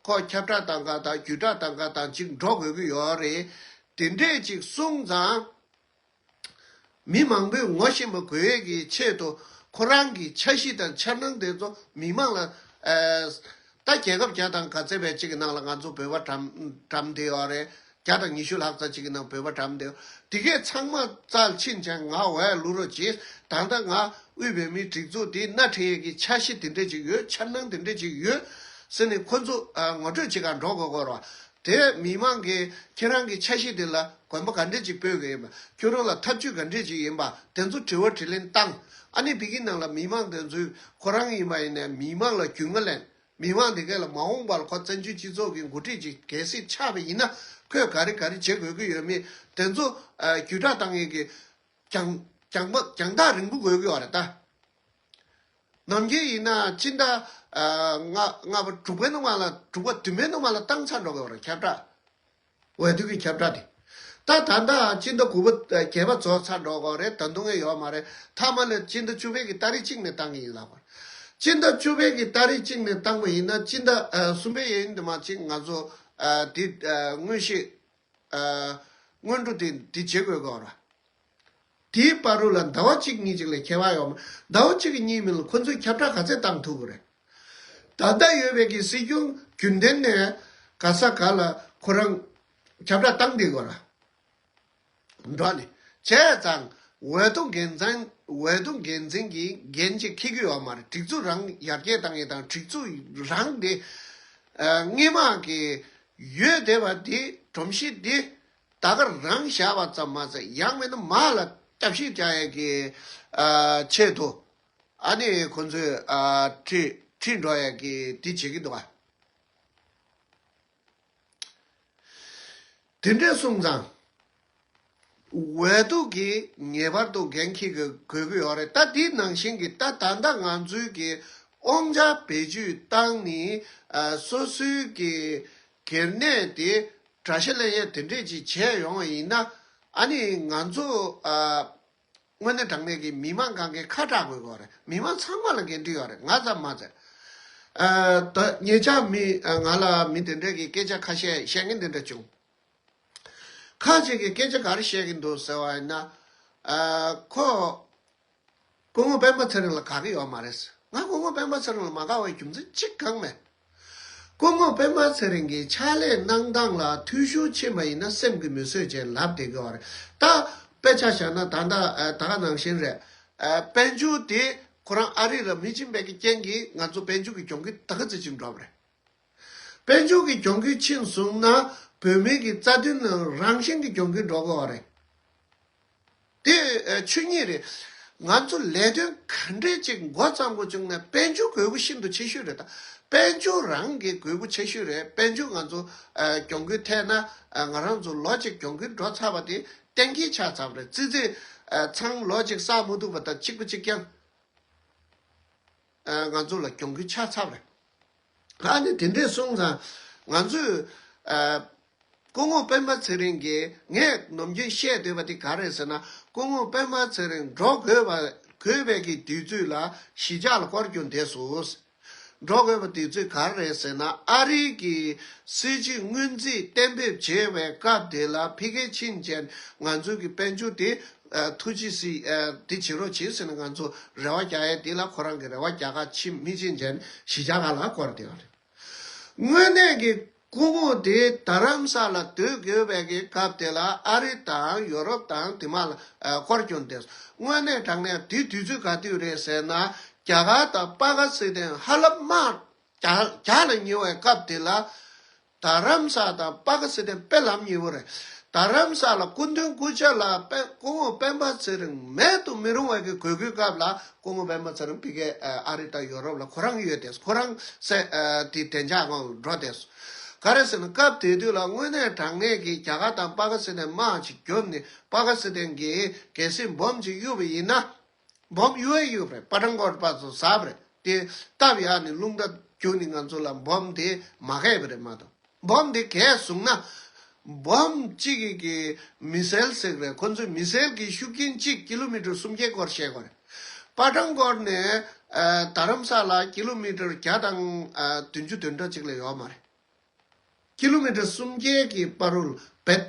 ཁོ་ཁྱབ་བསྒྲགས་བཏང་ག་དང་བརྒྱུད་བསྒྲགས་བཏང་ག་དང་གཅིག་འགྲོ་དགོས་ཀྱི་ཡོད་རེད། དེ་འདྲས་ཅིག་གསུངས་ཙང་། མི་མང་པོས་ངོ་ཤེས་པ་དགོས་ཡས་ཀྱི་ཆེད་དུ་ཁོ་རང་གི་འཆར་གཞི་དང་འཆར་སྣང་དེ་ཚོ་མི་མང་ལ་ཨ་ད་རྒྱལ་ཁབ་བརྒྱ་དང་ག་ཚད་པའི་གཅིག་གི་ནང་ལ་ང་ཚོ་བོད་པ་གྲམ་གྲམ་བསྡད་ཡོད་རེད། བརྒྱ་དང་ཉི་ཤུ་ལྷག་ཙམ་ཅིག་གི་ནང་བོད་པ་གྲམ་བསྡད་ཡོད། དེ་གས་ཚང་མ་རྩ་ལ་ཕྱིན་བྱས་ང་འོས་བླུག་རོགས་གྱིས། ད་ལྟ་ང་དབུས་བོད་མིའི་སྒྲིག་འཛུགས་འདི་སྣེ་ཁྲིད་ཡས་ཀྱི་འཆར་གཞི་དེ་འདྲས་ཅིག་ཡོད། འཆར་སྣང་དེ་འདྲས་ཅིག་ཡོད་ཟེར་ནས་ཁོ་ཚོ་ཨ་ངོ་སྤྲོད་བྱེད་གར་འགྲོ་དགོས་ཀྱི་རེད་བ། དེ་མི་མང་གིས་ཁྱེད་རང་གི་འཆར་གཞི་དེ་ལ་གོམ་པ་ག་འདྲས་ཅིག་སྤོས་ཀྱི་ཡིན་པ། ཁྱོད་རང་ལ་ཐབས་ཇུས་ག་འདྲས་ཅིག་ཡིན་པ། དེ་ཚོ་དྲི་བ་དྲིས་ལན་བཏང་། ཨ་ནི་བི་གི་ནང་ལ་མི་མང་དེ་ཚོས་ཁོ་རང་ཡིན་པ་ཡིན་ནའི་མི་མང་ལ་རྒྱུས་མངའ་ལེན། མི་མང་དེ་གས་ལ་མ་འོངས་པར་ཁོ་བཙན་བྱོལ་སྤྱི་ཚོགས་ཀྱི་འགོ་ཁྲིད་ཅིག་གལ་སྲིད་ཆགས་པ་ཡིན་ན། ཁོས་ག་རེ་ག་རེ་བྱེད་དགོས་ཀྱི་ཡོད་མེད་དེ་ཚོ་ཨ་བརྒྱུད་བསྒྲགས་བཏང་ཡས་ཀྱི་རྒྱང་རྒྱང་པ་རྒྱང་ཐག་རིང་པོ་དགོས་ཀྱི་ཡོད་རེད་ད། ནམ་རྒྱུན་ཡིན་ན་སྤྱི་ཟླ་ཨ་ལྔ་ལྔ་པ་དྲུག་པའི་ནང་མ་ལ། དྲུག་པ་བདུན་པའི་ནང་མ་ལ་བཏང་ཚར་འགྲོ་གི་ཡོད་རེད་ཁྱབ་བསྒྲགས། འོས་བསྡུ་གི་ཁྱབ་བསྒྲགས་དེ། ད་ད་ལྟ་སྤྱི་ཟླ་དགུ་པ་བརྒྱད་པ་རྫོགས་ཚར་འགྲོ་གི་ཡོད་རེད། ད་དུང་ཡང་ཡོད་མ་རེད། མཐའ་མ་ལ་སྤྱི་ཟླ་བཅུ་པའི་གི་ཏ་རིག་གཅིག་ནས་བཏང་གི་ཡིན་ལབ་པ། སྤྱི་ཟླ་བཅུ་པའི་གི་ཏ་རིག་གཅིག་ནས་བཏང་པ་ཡིན་ན། སྤྱི་ཟླ་ཨ་གསུམ་པའི་ཡིན་དུ་མ་ཅིག་ང་ཚོ་ཨ་དེ་ཨ་དངོས་གཞི་ཨ་སྔོན་འགྲོ་དེ་འདི་བྱེད་དགོས་ཀྱི་རེད། དེའི་བར་དུ་ལ་ཟླ་བ་གཅིག་གཉིས་ཅིག་ལས་ཁྱད་པར་ཡོད་མ། ཟླ་བ་གཅིག་གཉིས་མིན་ལ་ཁོ་ཚོས་ཁྱབ་བསྒྲགས་ག་ཚད་བཏང་ཐུབ་ཀྱི་རེད། ད་ལྟ་ཡོད་པའི་གི་སྲིད་སྐྱོང་རྒྱུན་ལྡན་ནས་ག་ས་ག་ལ་ཁོ་རང་ཁྱབ་བསྒྲགས་བཏང་བསྡད་ཀྱི་ཡོད་རེད། འགྲོ་ནས་བྱས་ཙང་འོས་བསྡུ་འགན་འཛིན། འོས་བསྡུ་འགན་འཛིན་གྱིས་འགན་ཅིག་འཁྱེར་གྱི་ཡོད་མ་རེད། སྒྲིག་འཛུགས་རང་ཡར་རྒྱས་བཏང་ཡས་དང་། སྒྲིག་འཛུགས་རང་དེ་ཨ་སྔོན་མ་གི་ཡོད་བསྡད་པ་དེ་སྒྲོམ་གཞི་དེ་ད་ག་རང་བཞག་པ་ཙམ་མ་ཟད། ཡང་མིན་ན་མར་ལ་བརྒྱབ་བཤིག་རྒྱག་ཡས་ཀྱི་ཨ་ཆེད་དུ་ཨ་ནི་ཁོ་ཚོས་ཨ་ཁྲིད་ཁྲིད་འགྲོ་ཡས་ཀྱི་དེ་བྱེད་ཀྱི་འདུག་ག། དེ་འདྲས་སོང་ཙང་འོས་བསྡུ་གིས་ངེས་པར་དུ་འགན་འཁྱེར་དགོས་ཀྱི་ཡོད་རེད། ད་དེ་ནང་བཞིན་གྱི་ད་ད་ལྟ་ང་ཚོའི་གི་དབང་ཆ་བེད་སྤྱོད་བཏང་ནས་ཨ་སོ་སོའི་གི་གལ་གནད་དེ་གྲ་ཤ་ལེན་ཡས་དེ་འདྲས་ཅིག་བྱས་ཡོང་བ་ཡིན་ན། ཨ་ནི་ང་ཚོ་ཨ་དངོས་གནས་དྲང་གནས་ཀྱི་མི་མང་གང་གའི་ཁ་གྲག་དགོས་ཀྱི་ཡོད་རེད། མི་མང་ཚང་མ་ལ་འགན་འཁྲི་ཡོད་རེད། ང་ཙམ་མ་ཟད། ཨ་ད་ཉེ་ཆར་མི་ཨ་ང་ལ་མི་དེ་འདྲས་ཀྱི་སྐད་ཆ་ཁ་ཤས་བཤད་མཁན་དེ་འདྲ་བྱུང་། ཁ་ཅིག་གིས་སྐད་ཆ་ག་རེ་བཤད་ཀྱི་འདུག་ཟེར་བ་ཡིན་ན། ཨ་ཁོ་སྐུ་ངོ་སྤེན་པ་ཚེ་རིང་ལ་དགའ་གི་ཡོད་མ་རེད། ང་སྐུ་ངོ་སྤེན་པ་ཚེ་རིང་ལ་མ་དགའ་བའི་རྒྱུ་མཚན་གཅིག་ཀྱང་མེད། སྐུ་ངོ་སྤེན་པ་ཚེ་རིང་གི་ཕྱག་ལས་གནང་སྟངས་ལ་འཐུས་ཤོར་ཕྱིན་པ་ཡིན་ན་སེམས་ཀྱིས་མི་བཟོད་ཅེས་ལབ་བསྡད་ཀྱི་ཡོད་རེད། ད་དཔེ་ཆ་བཞག་ན་ད་ལྟ་ཨ་ད་ག་ནང་བཞིན་རེད། ཨ་དཔལ་འབྱོར་དེ་ཁོ་རང་ཨ་རི་ལ་མི་ཕྱིན་པའི་གི་རྐྱེན་གྱིས་ང་ཚོ་དཔལ་འབྱོར་གྱི་གྱོང་གུན་ད་ག་ཙམ་ཅིག་འགྲོ་བ་རེད། དཔལ་འབྱོར་གྱི་གྱོང་གུན་ཕྱིན་སོང་ན་བོད་མི་གི་རྩ་དོན་ནང་རང་བཞིན་གྱི་གྱོང་གུན་འགྲོ་དགོས་པ་རེད། དེ་ཨ་ཆོས་ཉིད་རེད། ང་ཚོ་ལས་དོན་ག་འདྲས་ཅིག་འགོ་བརྩམས་དགོས་བྱུང་ན་དཔལ་འབྱོར་དགོས་མཁོ་ཤིན་ཏུ་ཆེ་ཤོས་རེད། ད་དཔལ་འབྱོར་རང་གི་དགོས་མཁོ་ཆེ་ཤོས་རེད། དཔལ་འབྱོར་ང་ཚོ་ཨ་གྱོང་གུན་ཐེབས་ན་ཨ་ང་རང་ཚོ་ལོ་གཅིག་གྱོང་གུན་འགྲོ་ཚར་བ་དེ་གཏན་འཁེལ་ཆགས་ཚར་བ་རེད། ཙི་ཙི་ཨ་ཚང་ལོ་གཅིག་བསགས་མ་ཐུབ་པ་དང་གཅིག་པ་གཅིག་རྐྱང་། ཨ་ང་ཚོ་ལ་གྱོང་གུན་ཆགས་ཚར་བ་རེད། ཨ་ནི་དེ་འདྲས་སོང་ཙང་ང་ཚོས་ཨ་སྐུ་ངོ་སྤེན་པ་ཚེ་རིང་གིས། ངས་ནམ་རྒྱུན་བཤད་སྡོད་པ་དེ་ག་རེད་ཟེར་ན། སྐུ་ངོ་སྤེན་པ་ཚེ་རིང་འགྲོ་དགོས་པ་དགོས་པའི་གི་དུས་ཚོད་ལ་གཞིས་ཆགས་ལ་སྐོར་རྒྱུ་འདས་སོང་། འགྲོ་དགོས་པ་དེ་ཚོས་ག་རེ་རེད་ཟེར་ན། ཨ་རིའི་གི་སྲིད་སྤྱི་སྔོན་རྩིས་གཏན་འབེབས་བྱས་པའི་སྐབས་དེ་ལ་ཕ་གིར་ཕྱིན་བྱས་ང་ཚོའི་གི་དཔལ་འབྱོར་དེ་ཨ་ཐུགས་རྗེ་གཟིགས་ཨ་དེ་བྱེད་རོགས་བྱེད་ཟེར་ནས་ང་ཚོ་རེ་བ་རྒྱག་ཡས་དེ་ལ་ཁོ་རང་གི་རེ་བ་རྒྱག་ག་ཕྱིན་མི་ཕྱིན་བྱས་གཞིས་ཆགས་ཁག་ལ་བསྐོར་བསྡད་ཡོད་རེད། དངོས་གནས་ཀྱི་སྐུ་ངོ་དེ་རྡ་རམ་ས་ལ་སྡོད་དགོས་པའི་གི་སྐབས་དེ་ལ་ཨ་རི་དང་ཡོ་རོབ་དང་དེ་མ་ལ་ཨ་སྐོར་སྐྱོད་དེ། དངོས་གནས་དྲང་གནས་དེ་དུས་ཚོད་ག་དུས་རེད་ཟེར་ན། རྒྱ་གར་དང་པ་ཀི་སི་ཐན་ཧ་ལམ་དམག་རྒྱག་རྒྱག་ལ་ཉེ་བའི་སྐབས་དེ་ལ། རྡ་རམ་ས་དང་པ་ཀི་སི་ཐན་དཔེ་ལམ་ཉེ་བོ་རེད། རྡ་རམ་ས་ལ་སྐུ་མདུན་སྐུ་ཕྱྭ་ལ་དཔེ་སྐུ་ངོ་སྤེན་པ་ཚེ་རིང་མེད་དུ་མི་རུང་བའི་གི་དགོས་མཁོའི་སྐབས་ལ་སྐུ་ངོ་སྤེན་པ་ཚེ་རིང་ཕ་གིར་ཨ་རི་དང་ཡོ་རོབ་ལ་ཁོ་རང་ཡོད་དེ། ཁོ་རང་སེ་ཨ་དེ་བདེ་འཇགས་ངང་འགྲོ་དེ། ག་རེ་ཟེར་ན་སྐབས་དེ་དུས་ལ་དངོས་གནས་དྲང་གནས་ཀྱི་རྒྱ་གར་དང་པ་ཀི་སི་ཐན་དམག་ཅིག་རྒྱོབ་ནས་པ་ཀི་སི་ཐན་གྱིས་གལ་སྲིད་འབོམ་ཅིག་གཡུགས་པ་ཡིན་ན། འབོམ་གཡུག་ཡ་གཡུག་རེད། པ་ཊན་ཀོཊ་བར་དུ་ཟགས་རེད། དེ་སྟབས་ཡག་ནས་རླུང་རྟ་རྒྱུག་ནས་ང་ཚོ་ལ་འབོམ་དེ་མ་བརྒལ་བ་རེད་མ་གཏོགས། འབོམ་དེ་བརྒལ་སོང་ན། འབོམ་གཅིག་གི་གི་མི་སེལ་ཟེར་རེད། ཁོ་ཚོའི་མི་སེལ་གྱི་ཤུགས་རྐྱེན་གཅིག་ཀི་ལོ་མི་ཊར་སུམ་བརྒྱའི་སྐོར་བཤད་དགོས་རེད། པ་ཊན་ཀོཊ་ནས་ཨ་རྡ་རམ་ས་ལ་ཀི་ལོ་མི་ཊར་བརྒྱ་དང་ཨ་བདུན་ཅུ་དོན་གྲངས་གཅིག་ལས་ཡོད་མ་རེད། ཀི་ལོ་མི་ཊར་སུམ་བརྒྱའི་གི་བར་དུ་རྦད་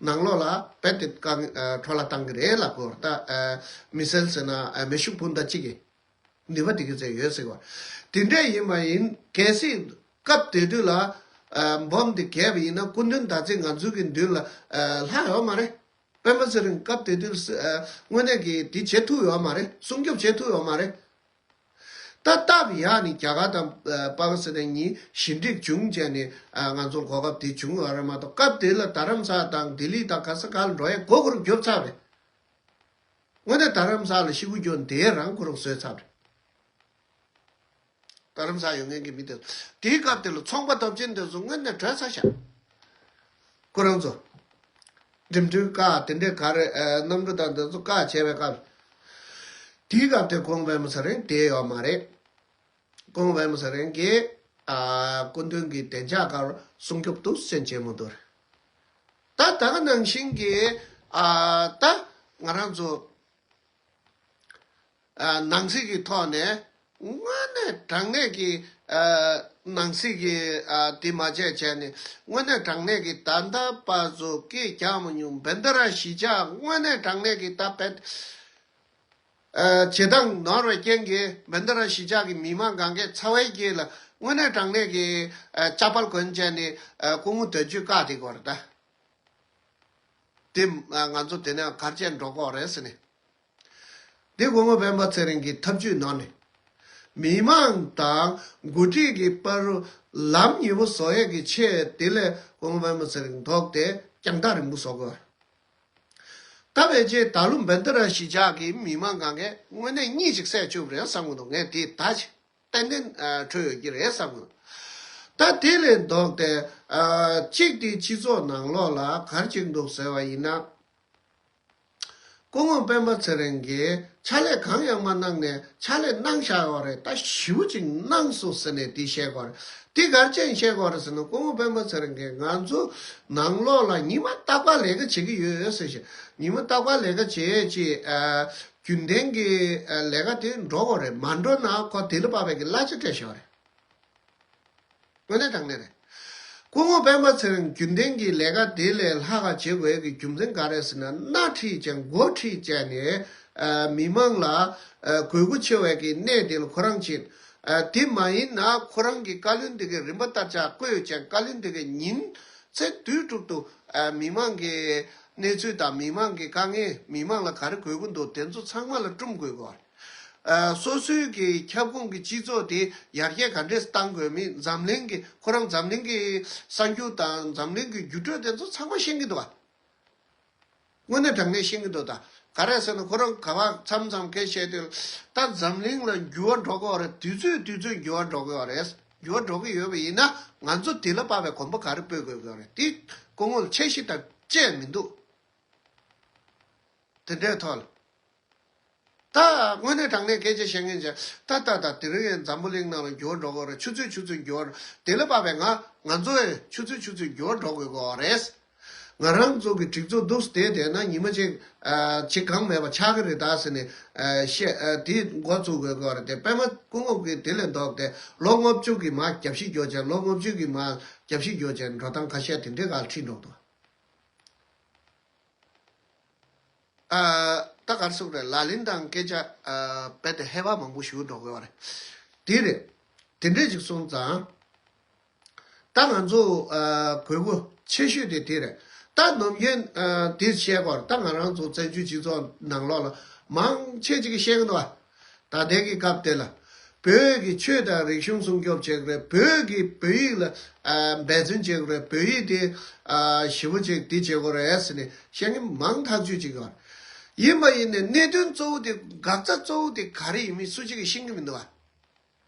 ནང་ལོགས་ལ་རྦད་དེ་བཀག་ཨ་འཕྲོ་བརླག་བཏང་གི་རེད་ལབ་དགོས་རེད། ད་ཨ་མི་སེལ་ཟེར་ན་ཨ་མེ་ཤུགས་འཕུར་མདའ་གཅིག་གི་ནུས་པ་དེ་གི་ཚད་ཡོད་ཟེར་བ། དེ་འདྲ་ཡིན་པ་ཡིན། གལ་སྲིད་སྐབས་དེ་དུས་ལ་ཨ་འབོམ་དེ་བརྒལ་བ་ཡིན་ན་སྐུ་མདུན་ཟླ་ཚེས་ང་ཚོའི་གི་མདུན་ལ་ཨ་ལྷག་ཡོད་མ་རེད། སྤེན་པ་ཚེ་རིང་སྐབས་དེ་དུས་ཨ་དངོས་གནས་ཀྱི་དེ་བྱེད་ཐུབ་ཡོད་མ་རེད། སྲུང་སྐྱོབ་བྱེད་ཐུབ་ཡོད་མ་རེད། ད་སྟབས་ཡག་ནས་རྒྱ་གར་དང་ཨ་པ་ཀི་སི་ཐན་གཉིས་ཞི་འགྲིག་བྱུང་བྱས་ནས་ཨ་ང་ཚོར་གོ་སྐབས་དེ་བྱུང་ཡོད་རེད་མ་གཏོགས། སྐབས་དེ་ལ་རྡ་རམ་ས་དང་ལྡི་ལི་དང་ག་ས་ག་ལ་འགྲོ་ཡས་མགོ་ཁོ་རང་རྒྱོབ་ཚར་རེད། དངོས་གནས་རྡ་རམ་ས་ལ་ཤི་བོ་རྒྱུག་དེ་རང་ཁོ་རང་བཟོས་ཚར་རེད། རྡ་རམ་ས་ཡོད་མཁན་གྱི་མི་དེ་ཚོ་དེའི་སྐབས་དེ་ལ་ཚོང་པ་སྟོབས་ཆེན་དེ་ཚོ་དངོས་གནས་བྲོས་ཚར་ཤག་ཁོ་རང་ཚོ་འགྲིམ་འགྲུལ་བཀག་དེ་འདྲའི་ག་རེ་ཨ་གནམ་གྲུ་དང་དེ་ཚོ་བཀག་བྱས་པའི་སྐབས། དེའི་སྐབས་དེ་སྐུ་ངོ་སྤེན་པ་ཚེ་རིང་བསྡད་ཡོད་མ་རེད། སྐུ་ངོ་སྤེན་པ་ཚེ་རིང་གིས་ཨ་སྐུ་མདུན་གྱི་བདེ་འཇགས་སྐོར་སྲུང་སྐྱོབ་ཏོག་ཙམ་བྱས་མ་འདུག་རེད། ད་ད་ག་ནང་བཞིན་གྱི་ཨ་ད་ང་རང་ཚོ་ཨ་ནང་སྲིད་ཀྱི་ཐོག་ནས་དངོས་གནས་དྲང་གནས་ཀྱི་ཨ་ནང་སྲིད་ཀྱི་ཨ་དེ་མ་བྱས་བྱས་ནས་དངོས་གནས་དྲང་གནས་ཀྱི་ད་ལྟ་བར་དུ་སྐད་རྒྱག་མ་མྱོང་བན་ད་ར་གཞིས་ཆགས་དངོས་གནས་དྲང་གནས་ཀྱི་ད་བན་ཨ་བྱེད་སྟངས་ནོར་བའི་རྐྱེན་གྱིས་བན་ད་ར་གཞིས་ཆགས་ཀྱི་མི་མང་གང་གས་ཚ་བའི་རྐྱེན་ལ་དངོས་གནས་དྲང་གནས་ཀྱི་ཨ་ལྕགས་ཕལ་གོན་བྱས་ནས་ཨ་སྐུ་ངོ་འདོན་ཆོས་བཀག་དེ་གོ་རེད་ད། དེ་ང་ཚོ་དེ་ནས་གར་བྱས་འགྲོ་གི་རེད་ཟེར་ནས། དེ་སྐུ་ངོ་སྤེན་པ་ཚེ་རིང་གི་ཐབས་ཇུས་ནང་ནས། མི་མང་དང་འགོ་ཁྲིད་ཀྱི་བར་ལམ་ཉེ་བོ་བཟོ་ཡས་ཀྱི་ཆེད་དེ་ལས་སྐུ་ངོ་སྤེན་པ་ཚེ་རིང་ཐོག་དེ་རྒྱང་ཐག་རིང་པོ་བཟོ་དགོས། ད་ཕལ་ཆེར་ད་ལོ་བན་ད་ར་གཞིས་ཆགས་ཀྱི་མི་མང་གང་གས་དངོས་གནས་གཉིད་ཅིག་སད་བཅུག་རེད་བསམ་གི་འདུག་ངས་དེ་ད་ཅིག་ཏན་ཏན་ཨ་འཕྲོད་ཡོད་ཀྱི་རེད་བསམ་གི་འདུག་ད་དེ་ལས་ལྡོག་སྟེ་ཨ་གཅིག་དེ་སྤྱི་ཚོགས་ནང་ལོགས་ལ་ག་རེ་ཅིག་འདུག་ཟེར་བ་ཡིན་ན། སྐུ་ངོ་སྤེན་པ་ཚེ་རིང་གིས་ཕྱག་ལས་གང་ཡང་མ་གནང་ནས་ཕྱག་ལས་གནང་བཞག་ཡོད་རེད། ད་ཞེ་པོ་ཅིག་གནང་སོང་ཟེར་ནས་དེ་བཤད་ཀྱི་ཡོད་རེད། དེ་ག་རེ་བྱས་ནས་བཤད་ཀྱི་ཡོད་རེད་ཟེར་ན། སྐུ་ངོ་སྤེན་པ་ཚེ་རིང་གིས་ང་ཚོ་ནང་ལོགས་ལ་ཉི་མ་རྟག་པར་ལས་ཀ་བྱེད་ཀྱི་ཡོད་ཟེར་བཞིན། ཉི་མ་རྟག་པར་ལས་ཀ་བྱེད་ཅེས་ཨ། རྒྱུན་ལྡན་གྱི་ལས་ཀ་དེ་འགྲོ་དགོས་རེད། མ་འགྲོ་ན་ཁོ་དེ་ལ་དཔག་པའི་གི་གླ་ཆ་སྤྲད་བཞག་རེད། དངོས་གནས་དྲང་གནས་རེད། སྐུ་ངོ་སྤེན་པ་ཚེ་རིང་རྒྱུན་ལྡན་གྱི་ལས་ཀ་དེ་ལས་ལྷག་ག་བྱེད་དགོས་ཀྱི་རྒྱུ་མཚན་ག་རེ་ཟེར་ན། སྣེ་ཁྲིད་ཅིང་འགོ་ཁྲིད་བྱས་ནས་མི་མང་ལ་དགོས་མཁོ་ཆེ་བའི་གི་གནས་དེ་ལ་ཁོ་རང་ཕྱིན། དེ་མ་ཡིན་ན་ཁོ་རང་གི་བཀའ་བློན་དེ་གའི་རིམ་པ་ལྟར་ཆ་བསྐོས་ཅིང་བཀའ་བློན་དེ་གའི་ཉིན་ཚེ་དུས་དྲུག་ཏུ་མི་མང་གི་གནས་ཚུལ་དང་མི་མང་གི་དཀའ་ངལ། མི་མང་ལ་ག་རེ་དགོས་ཀྱི་འདུག་དེ་ཚོ་ཚང་མ་ལ་སྒྲུབ་དགོས་ཀྱི་ཡོད་རེད། སོ་སོའི་གི་ཁྱབ་ཁོངས་ཀྱི་སྤྱི་ཚོགས་དེ་ཡར་རྒྱས་ག་འདྲས་བཏང་དགོས་མིན། འཛམ་གླིང་གི་ཁོ་རང་འཛམ་གླིང་གི་གསར་འགྱུར་དང་འཛམ་གླིང་གི་འགྱུར་འགྲོས་དེ་ཚོ་ཚང་མ་ཤེས་ཀྱི་འདུག་ག་དངོས་གནས་དྲང་གནས་ཤེས་ཀྱི་འདུག་ད་ག་རེ་ཟེར་ན། ཁོ་རང་ག་བ་མཚམས་མཚམས་སྐད་བཤད་དུས་ད་འཛམ་གླིང་ལ་འགྱུར་བ་འགྲོ་གི་ཡོད་རེད། དུས་ཚོད་དུས་ཚོད་འགྱུར་བ་འགྲོ་གི་ཡོད་རེད། འགྱུར་བ་འགྲོ་གི་ཡོད་པ་ཡིན་ན་ང་ཚོ་དེ་ལ་དཔག་པའི་གོམ་པ་ག་རེ་སྤོས་དགོས་ཀྱི་ཡོད་རེད། དེ་སྐུ་ངོ་ལ་འཆར་གཞི་དང་བཅས་མི་འདུག་དེ་འདྲའི་ཐོག་ལ། ད་དངོས་གནས་དྲང་གནས་སྐད་ཆ་བཤད་མཁན་ཅིག་ད་ད་ད་དེ་རིང་ཡང་འཛམ་བུ་གླིང་ནང་ལ་འགྱུར་བ་འགྲོ་གི་རེད། ཆུ་ཚོད་ཆུ་ཚོད་འགྱུར་བ་འགྲོ། དེ་ལ་དཔག་པའི་ང་ང་ཚོ་ཡང་ཆུ་ཚོད་ཆུ་ཚོད་འགྱུར་བ་འགྲོ་དགོས་ཀྱི་རེད། ང་རང་ཚོ་གི་སྒྲིག་འཛུགས་འདུག་བསྡད་བསྡད་ན་ཉི་མ་གཅིག་ཨ་ཅིག་གང་མེད་པ་ཆགས་ཀྱི་རེད་ད་ཟེར་ནས་ཨ་བཤད་ཨ་དེ་འགོ་བཙུགས་དགོས་ཀྱི་རེད་དེ། པད་མ་སྐུ་ངོ་གིས་དེ་ལས་ལྡོག་སྟེ་ལོ་ལྔ་བཅུ་གི་མར་རྒྱབ་བཤིག་རྒྱོ་ཅན། ལོ་ལྔ་བཅུ་གི་མར་རྒྱབ་བཤིག་རྒྱོ་ཅན་འགྲོ་སྟངས་ཁ་ཤས་དེ་འདྲའི་སྒང་ཁྲིད་འགྲོ་འདུག་ཨ་ད་ག་རེ་ཟེར་དགོས་རེད། ལག་ལེན་དང་སྐད་ཆ་ཨ་རྦད་དེ་ཧེ་བག་མང་པོ་ཞུ་འགྲོ་དགོས་པ་རེད། དེ་རེད། དེ་འདྲས་ཅིག་སོང་ཙང་། ད་ང་ཚོ་ཨ་དགོས་མཁོ་ཆེ་ཤོས་དེ་དེ་རེད། ད་ནམ་རྒྱུན་ཨ་དེ་བཤད་དགོས་རེད། ད་ང་རང་ཚོ་བཙན་བྱོལ་སྤྱི་ཚོགས་ནང་ལོགས་ལ་མང་ཆེ་ཅིག་གིས་བཤད་ཀྱི་འདུག་བ། ད་ལྟའི་གི་སྐབས་དེ་ལ་བོད་ཀྱི་ཆོས་དང་རིག་གཞུང་སྲུང་སྐྱོབ་བྱེད་དགོས་རེད། བོད་ཀྱི་བོད་ཡིག་ལ་ཨ་འབད་བརྩོན་བྱེད་དགོས་རེད། བོད་ཡིག་དེ་ཨ་ཞེ་པོ་ཅིག་དེ་བྱེད་དགོས་རེད་ཟེར་ནས་བཤད་མཁན་མང་ཐག་ཆོད་ཅིག་ཡོད་རེད། ཡིན་པ་ཡིན་ནའི་གནད་དོན་གཙོ་བོ་དེ་འགག་རྩ་གཙོ་བོ་དེ་ག་རེ་ཡིན་མིན་སུ་གཅིག་གིས་ཤེས་ཀྱི་མི་འདུག་བ།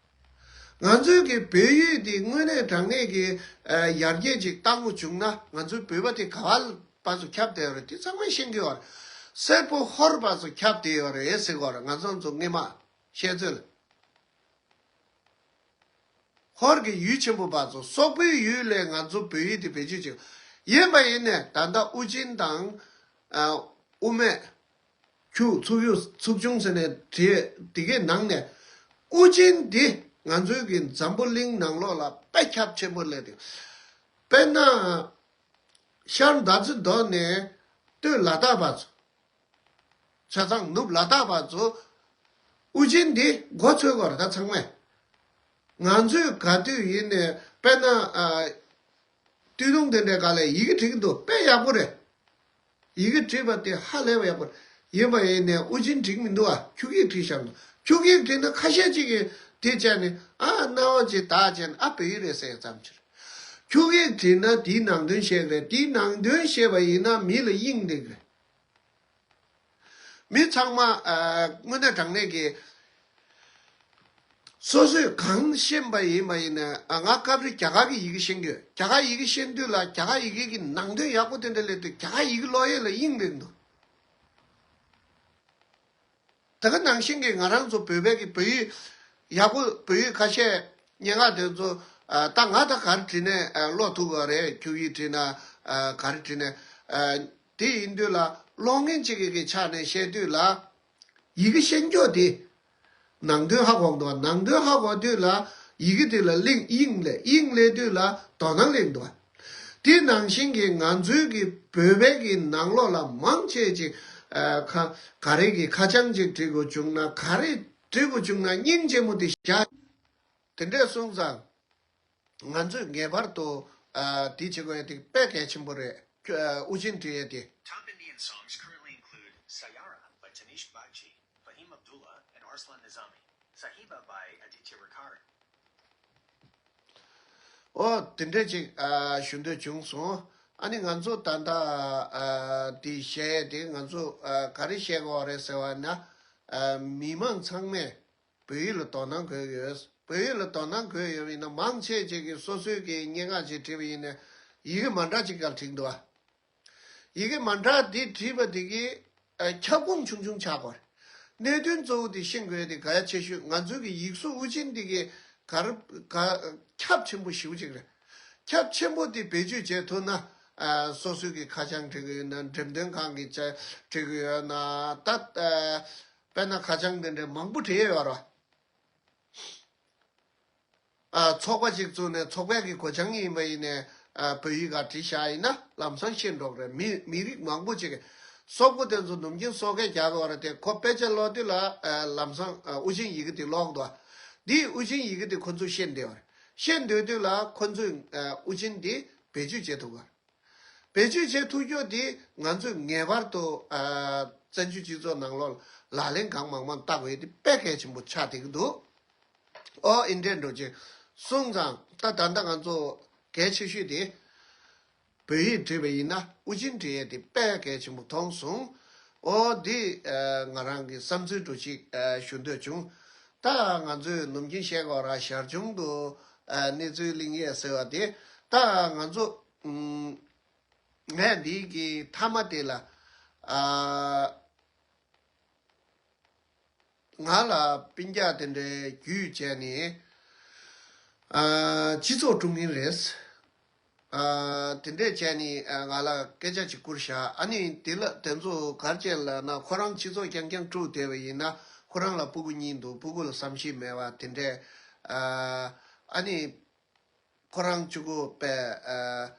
ང་ཚོའི་གི་བོད་ཡིག་འདི་དངོས་གནས་དྲང་གནས་ཀྱི་ཨ་ཡར་རྒྱས་ཅིག་བཏང་དགོས་བྱུང་ན་ང་ཚོའི་བོད་པ་དེ་ག་བ་བར་དུ་ཁྱབ་བསྡད་ཡོད་རེད། དེ་ཚང་མས་ཤེས་ཀྱི་ཡོད་རེད། སེར་པོ་ཧོར་བར་དུ་ཁྱབ་བསྡད་ཡོད་རེད་ཟེར་གྱི་ཡོད་རེད། ང་ཚོ་ཚོ་སྔས་མ་བཤད་ཚོད་ལ། ཧོར་གྱི་ཡུལ་ཆེན་པོ་བར་དུ་སོག་པོའི་ཡུལ་ལས་ང་ཚོ་བོད་ཡིག་དེ་བེད་སྤྱོད་བྱེད། ཡིན་པ་ཡིན་ནས་ད་ལྟ་དབུ་ཅན་དང་ཨ་དབུ་མེད། ཁྱུ་ཚུགས་ཡུ་ཚུགས་ཆུང་ཟེར་ནས་བྲིས། དེ་གའི་ནང་ནས་དབུ་ཅན་འདི་ང་ཚོའི་གི་འཛམ་བུ་གླིང་ནང་ལོགས་ལ་དཔེ་ཁྱབ་ཆེན་པོ་སླེབས་ཏེ། དཔེར་ན་ཤར་མདའ་རྩེ་རྡོ་ནས་སྟོད་ལ་དྭགས་བར་ཚོ། ཆ་ཚང་ནུབ་ལ་དྭགས་བར་ཚོ་དབུ་ཅན་འདི་མགོ་ཚོས་དགོས་རེད་ད་ཚང་མས། ང་ཚོས་ག་དུས་ཡིན་ནས་དཔེར་ན་ཨ། སྟོད་ཐུང་དེ་འདྲའི་སྒང་ལ་ཡི་གེ་བྲིས་ཀྱི་འདུག་དཔེ་ཡག་པོ་རེད། ཡི་གེ་བྲིས་པ་དེ་ཧ་ལས་པ་ཡག་པོ་རེད། ཡིན་པ་ཡིན་ནའི་དབུ་ཅན་བྲིས་ཀྱི་མི་འདུག་བ། འཁྱུག་ཡིག་བྲིས་བཞག་འདུག་འཁྱུག་ཡིག་བྲིས་ན་ཁ་ཤས་ཅིག་གིས་དེ་བྱས་ནས་ཨ་རྣ་བ་ཅིག་བདག་བྱས་ནས་ཨ་བོད་ཡིག་རེད་ཟེར་ཙམ་ཅིག་འཁྱུག་ཡིག་བྲིས་ན་དེའི་ནང་དོན་ཤེས་ཀྱི་རེད། དེའི་ནང་དོན་ཤེས་པ་ཡིན་ན་མི་ལ་དབྱིངས་སླེབས་ཀྱི་རེད། མི་ཚང་མ་ཨ་དངོས་གནས་དྲང་གནས་ཀྱི་སོ་སོས་གང་ཤེས་པ་ཡིན་པ་ཡིན་ན། ཨ་ང་སྐབས་རེ་རྒྱ་གར་གྱི་ཡི་གེ་ཤེས་ཀྱི་ཡོད། རྒྱ་གར་ཡི་གེ་ཤེས་དུས་ལ་རྒྱ་གར་ཡི་གེ་གི་ནང་དོན་ཡག་པོ་དེ་འདྲ་སླེབས་དུས་རྒྱ་གར་ཡི་གེ་ཀློག་ཡས་ལ་དབྱིངས་སླེབས་འདུག་ད་ག་ནང་བཞིན་གྱི་ང་རང་ཚོ་བོད་པའི་གི་བོད་ཡིག་ཡག་པོ་བོད་ཡིག་ཁ་ཤས་སྙན་ངག་དེ་ཚོ་ཨ་ད་ང་ད་ག་རེ་བྲིས་ནས་ཨ་ཀློག་ཐུབ་ཀྱི་རེད། འཁྱུག་ཡིག་བྲིས་ན་ཨ་ག་རེ་བྲིས་ནས་ཨ་དེ་ཡིན་དུས་ལ་ཀློག་མཁན་གཅིག་གི་གི་ཆ་ནས་བཤད་དུས་ལ། ཡི་གེ་ཤེས་མཁན་དེ་ནང་དོན་ཧ་གོ་འདུག་ནང་དོན་ཧ་གོ་དུས་ལ་ཡི་གེ་དེ་ལ་དབྱིངས་དབྱིངས་སླེབས། དབྱིངས་སླེབས་དུས་ལ་དོ་སྣང་སླེབས་འདུག་དེ་ནང་བཞིན་གྱི་ང་ཚོའི་གི་བོད་པའི་གི་ནང་ལོགས་ལ་མང་ཆེ་ཅིག་ཨ་ཁ་ག་རེ་གི་ཁ་བྱང་ཅིག་བྲིས་དགོས་བྱུང་ན། ག་རེ་བྲིས་དགོས་བྱུང་ན་སྙིང་རྗེ་མོ་དེ་བཞག་དེ་འདྲས་སོང་ཙང་། ང་ཚོས་ངེས་པར་དུ་ཨ་དེ་བྱེད་དགོས་ཡ་དེ་དཔེ་གལ་ཆེན་པོ་རེད། ཁྱོད་ཨ་དབུ་ཅན་བྲིས་ཡ་དེ། Top Indian songs currently include Sayara by Tanish Bagchi, Fahim Abdullah, and Arslan Nizami, Sahiba by Aditya Rakhar. ཨོ་དེ་འདྲས་ཅིག་ཨ་ཞུ་འདོད་བྱུང་སོང་། ཨ་ནི་ང་ཚོ་ད་ལྟ་ཨ་དེ་བཤད་ཡ་དེ་ང་ཚོ་ཨ་ག་རེ་བཤད་དགོས་རེད་ཟེར་བ་ན། ཨ་མི་མང་ཚང་མས་བོད་ཡིག་ལ་དོ་སྣང་དགོས་ཡོད། བོད་ཡིག་ལ་དོ་སྣང་དགོས་ཡོད་པ་ཡིན་ན་མང་ཆེ་ཅིག་གིས་སོ་སོའི་གི་སྙན་ངག་ཅིག་བྲིས་པ་ཡིན་ན་ཡི་གེ་མ་འདྲ་ཅིག་ག་བྲིས་འདུག་བ། ཡི་གེ་མ་འདྲ་འདི་བྲིས་པ་དེ་གིས་ཨ་ཁྱབ་ཁོངས་ཆུང་ཆུང་ཆགས་དགོས་རེད། གནད་དོན་གཙོ་བོ་དེ་ཤེས་དགོས་དེ་གལ་ཆེ་ཤོས། ང་ཚོའི་གི་ཡིག་གཟུགས་དབུ་ཅན་འདི་གི་ག་རེ་ག་ཁྱབ་ཆེན་པོ་ཞེ་པོ་ཅིག་རེད། ཁྱབ་ཆེན་པོ་དེ་བེད་སྤྱོད་བྱེད་ཐུབ་ན། ཨ་སོ་སོའི་གི་ཁ་བྱང་བྲིས་ཀྱི་ཡོད་ན། འགྲེམས་སྟོན་ཁང་གི་ཆ་བྲིས་ཀྱི་ཡོད་ན། ད་ཨ་དཔེར་ན་ཁ་བྱང་དེ་འདྲའི་མང་པོ་བྲིས་ཡོད་རེད། ཨ་ཚོགས་པ་ཅིག་བཙུགས་ནས་ཚོགས་པའི་གི་སྒོ་བྱང་ཡིན་པ་ཡིན་ནའི་ཨ་བོད་ཡིག་ག་བྲིས་བཞག་ཡིན་ན་ལམ་སང་ཤེས་འགྲོ་གི་རེད། མི་མི་རིགས་མང་པོ་ཅིག་གི་སོག་པོ་དེ་ཚོ་ནམ་རྒྱུན་སོ་སྐད་རྒྱག་གི་ཡོད་རེད་དེ། ཁོ་དཔེ་ཆ་ཀློག་དུས་ལ་ཨ་ལམ་སང་ཨ་དབུ་ཅན་ཡི་གེ་དེ་ཀློག་འདུག་འདིའི་དབུ་ཅན་ཡི་གེ་དེ་ཁོ་ཚོས་ཤེས་བསྡད་ཡོད་རེད། ཤེས་འདོད་དུས་ལ་ཁོ་ཚོས་ཨ་དབུ་ཅན་དེ་བེད་སྤྱོད་བྱེད་ཐུབ་ཀྱི་ཡོད་རེད། བེད་སྤྱོད་བྱེད་ཐུབ་རྒྱུ་དེ་ང་ཚོས་ངེས་པར་དུ་ཨ་བཙན་བྱོལ་སྤྱི་ཚོགས་ནང་ལོགས་ལག་ལེན་གང་མང་མང་བསྟར་དགོས་ཡ་དེ་དཔེ་གལ་ཆེན་པོ་ཆགས་བསྡད་ཀྱི་འདུག་ཨོ་ཨིན་འདྲས་འགྲོ་ཅིག་སོང་ཙང་ད་ད་ལྟ་ང་ཚོ་གལ་ཆེ་ཤོས་དེ་བོད་ཡིག་བྲིས་པ་ཡིན་ན་དབུ་ཅན་བྲིས་ཡ་དེ་དཔེ་གལ་ཆེན་པོ་མཐོང་སོང་། ཨོ་འདི་ཨ་ང་རང་གི་བསམ་ཚུལ་འགྲོ་ཅིག་ཨ་ཞུ་འདོད་བྱུང་། ད་ང་ཚོས་ནམ་རྒྱུན་བཤད་དགོས་ར་ཞར་བྱུང་དུ་ཨ་གནས་ཚུལ་གླེང་ཡས་ཟེར་བ་དེ། ད་ང་ཚོ་ཨུམ། ངས་འདི་གི་མཐའ་མ་དེ་ལ་ཨ་ང་ལ་སྤུན་ཀྱག་དེ་འདྲའི་རྒྱུས་བྱས་ནས་ཨ་སྤྱི་ཚོགས་དཀྲུག་མཁན་རེད། ཨ། དེ་འདྲས་བྱས་ནས་ཨ། ང་ལ་སྐད་ཆ་ཅིག་བསྐུར་བཞག་ཨ་ནི་དེ་ལ་དེ་ཚོ་ག་རེ་བྱས་ལབ་ན། ཁོ་རང་སྤྱི་ཚོགས་རྐྱང་རྐྱང་དཀྲུགས་བསྡད་པ་ཡིན་ན། ཁོ་རང་ལ་སྤུ་གུ་གཉིས་འདུག་སྤུ་གུ་ལ་བསམ་ཤེས་མེད་པ་དེ་འདྲས། ཨ། ཨ་ནི་ཁོ་རང་གཅིག་པུ་པས་ཨ།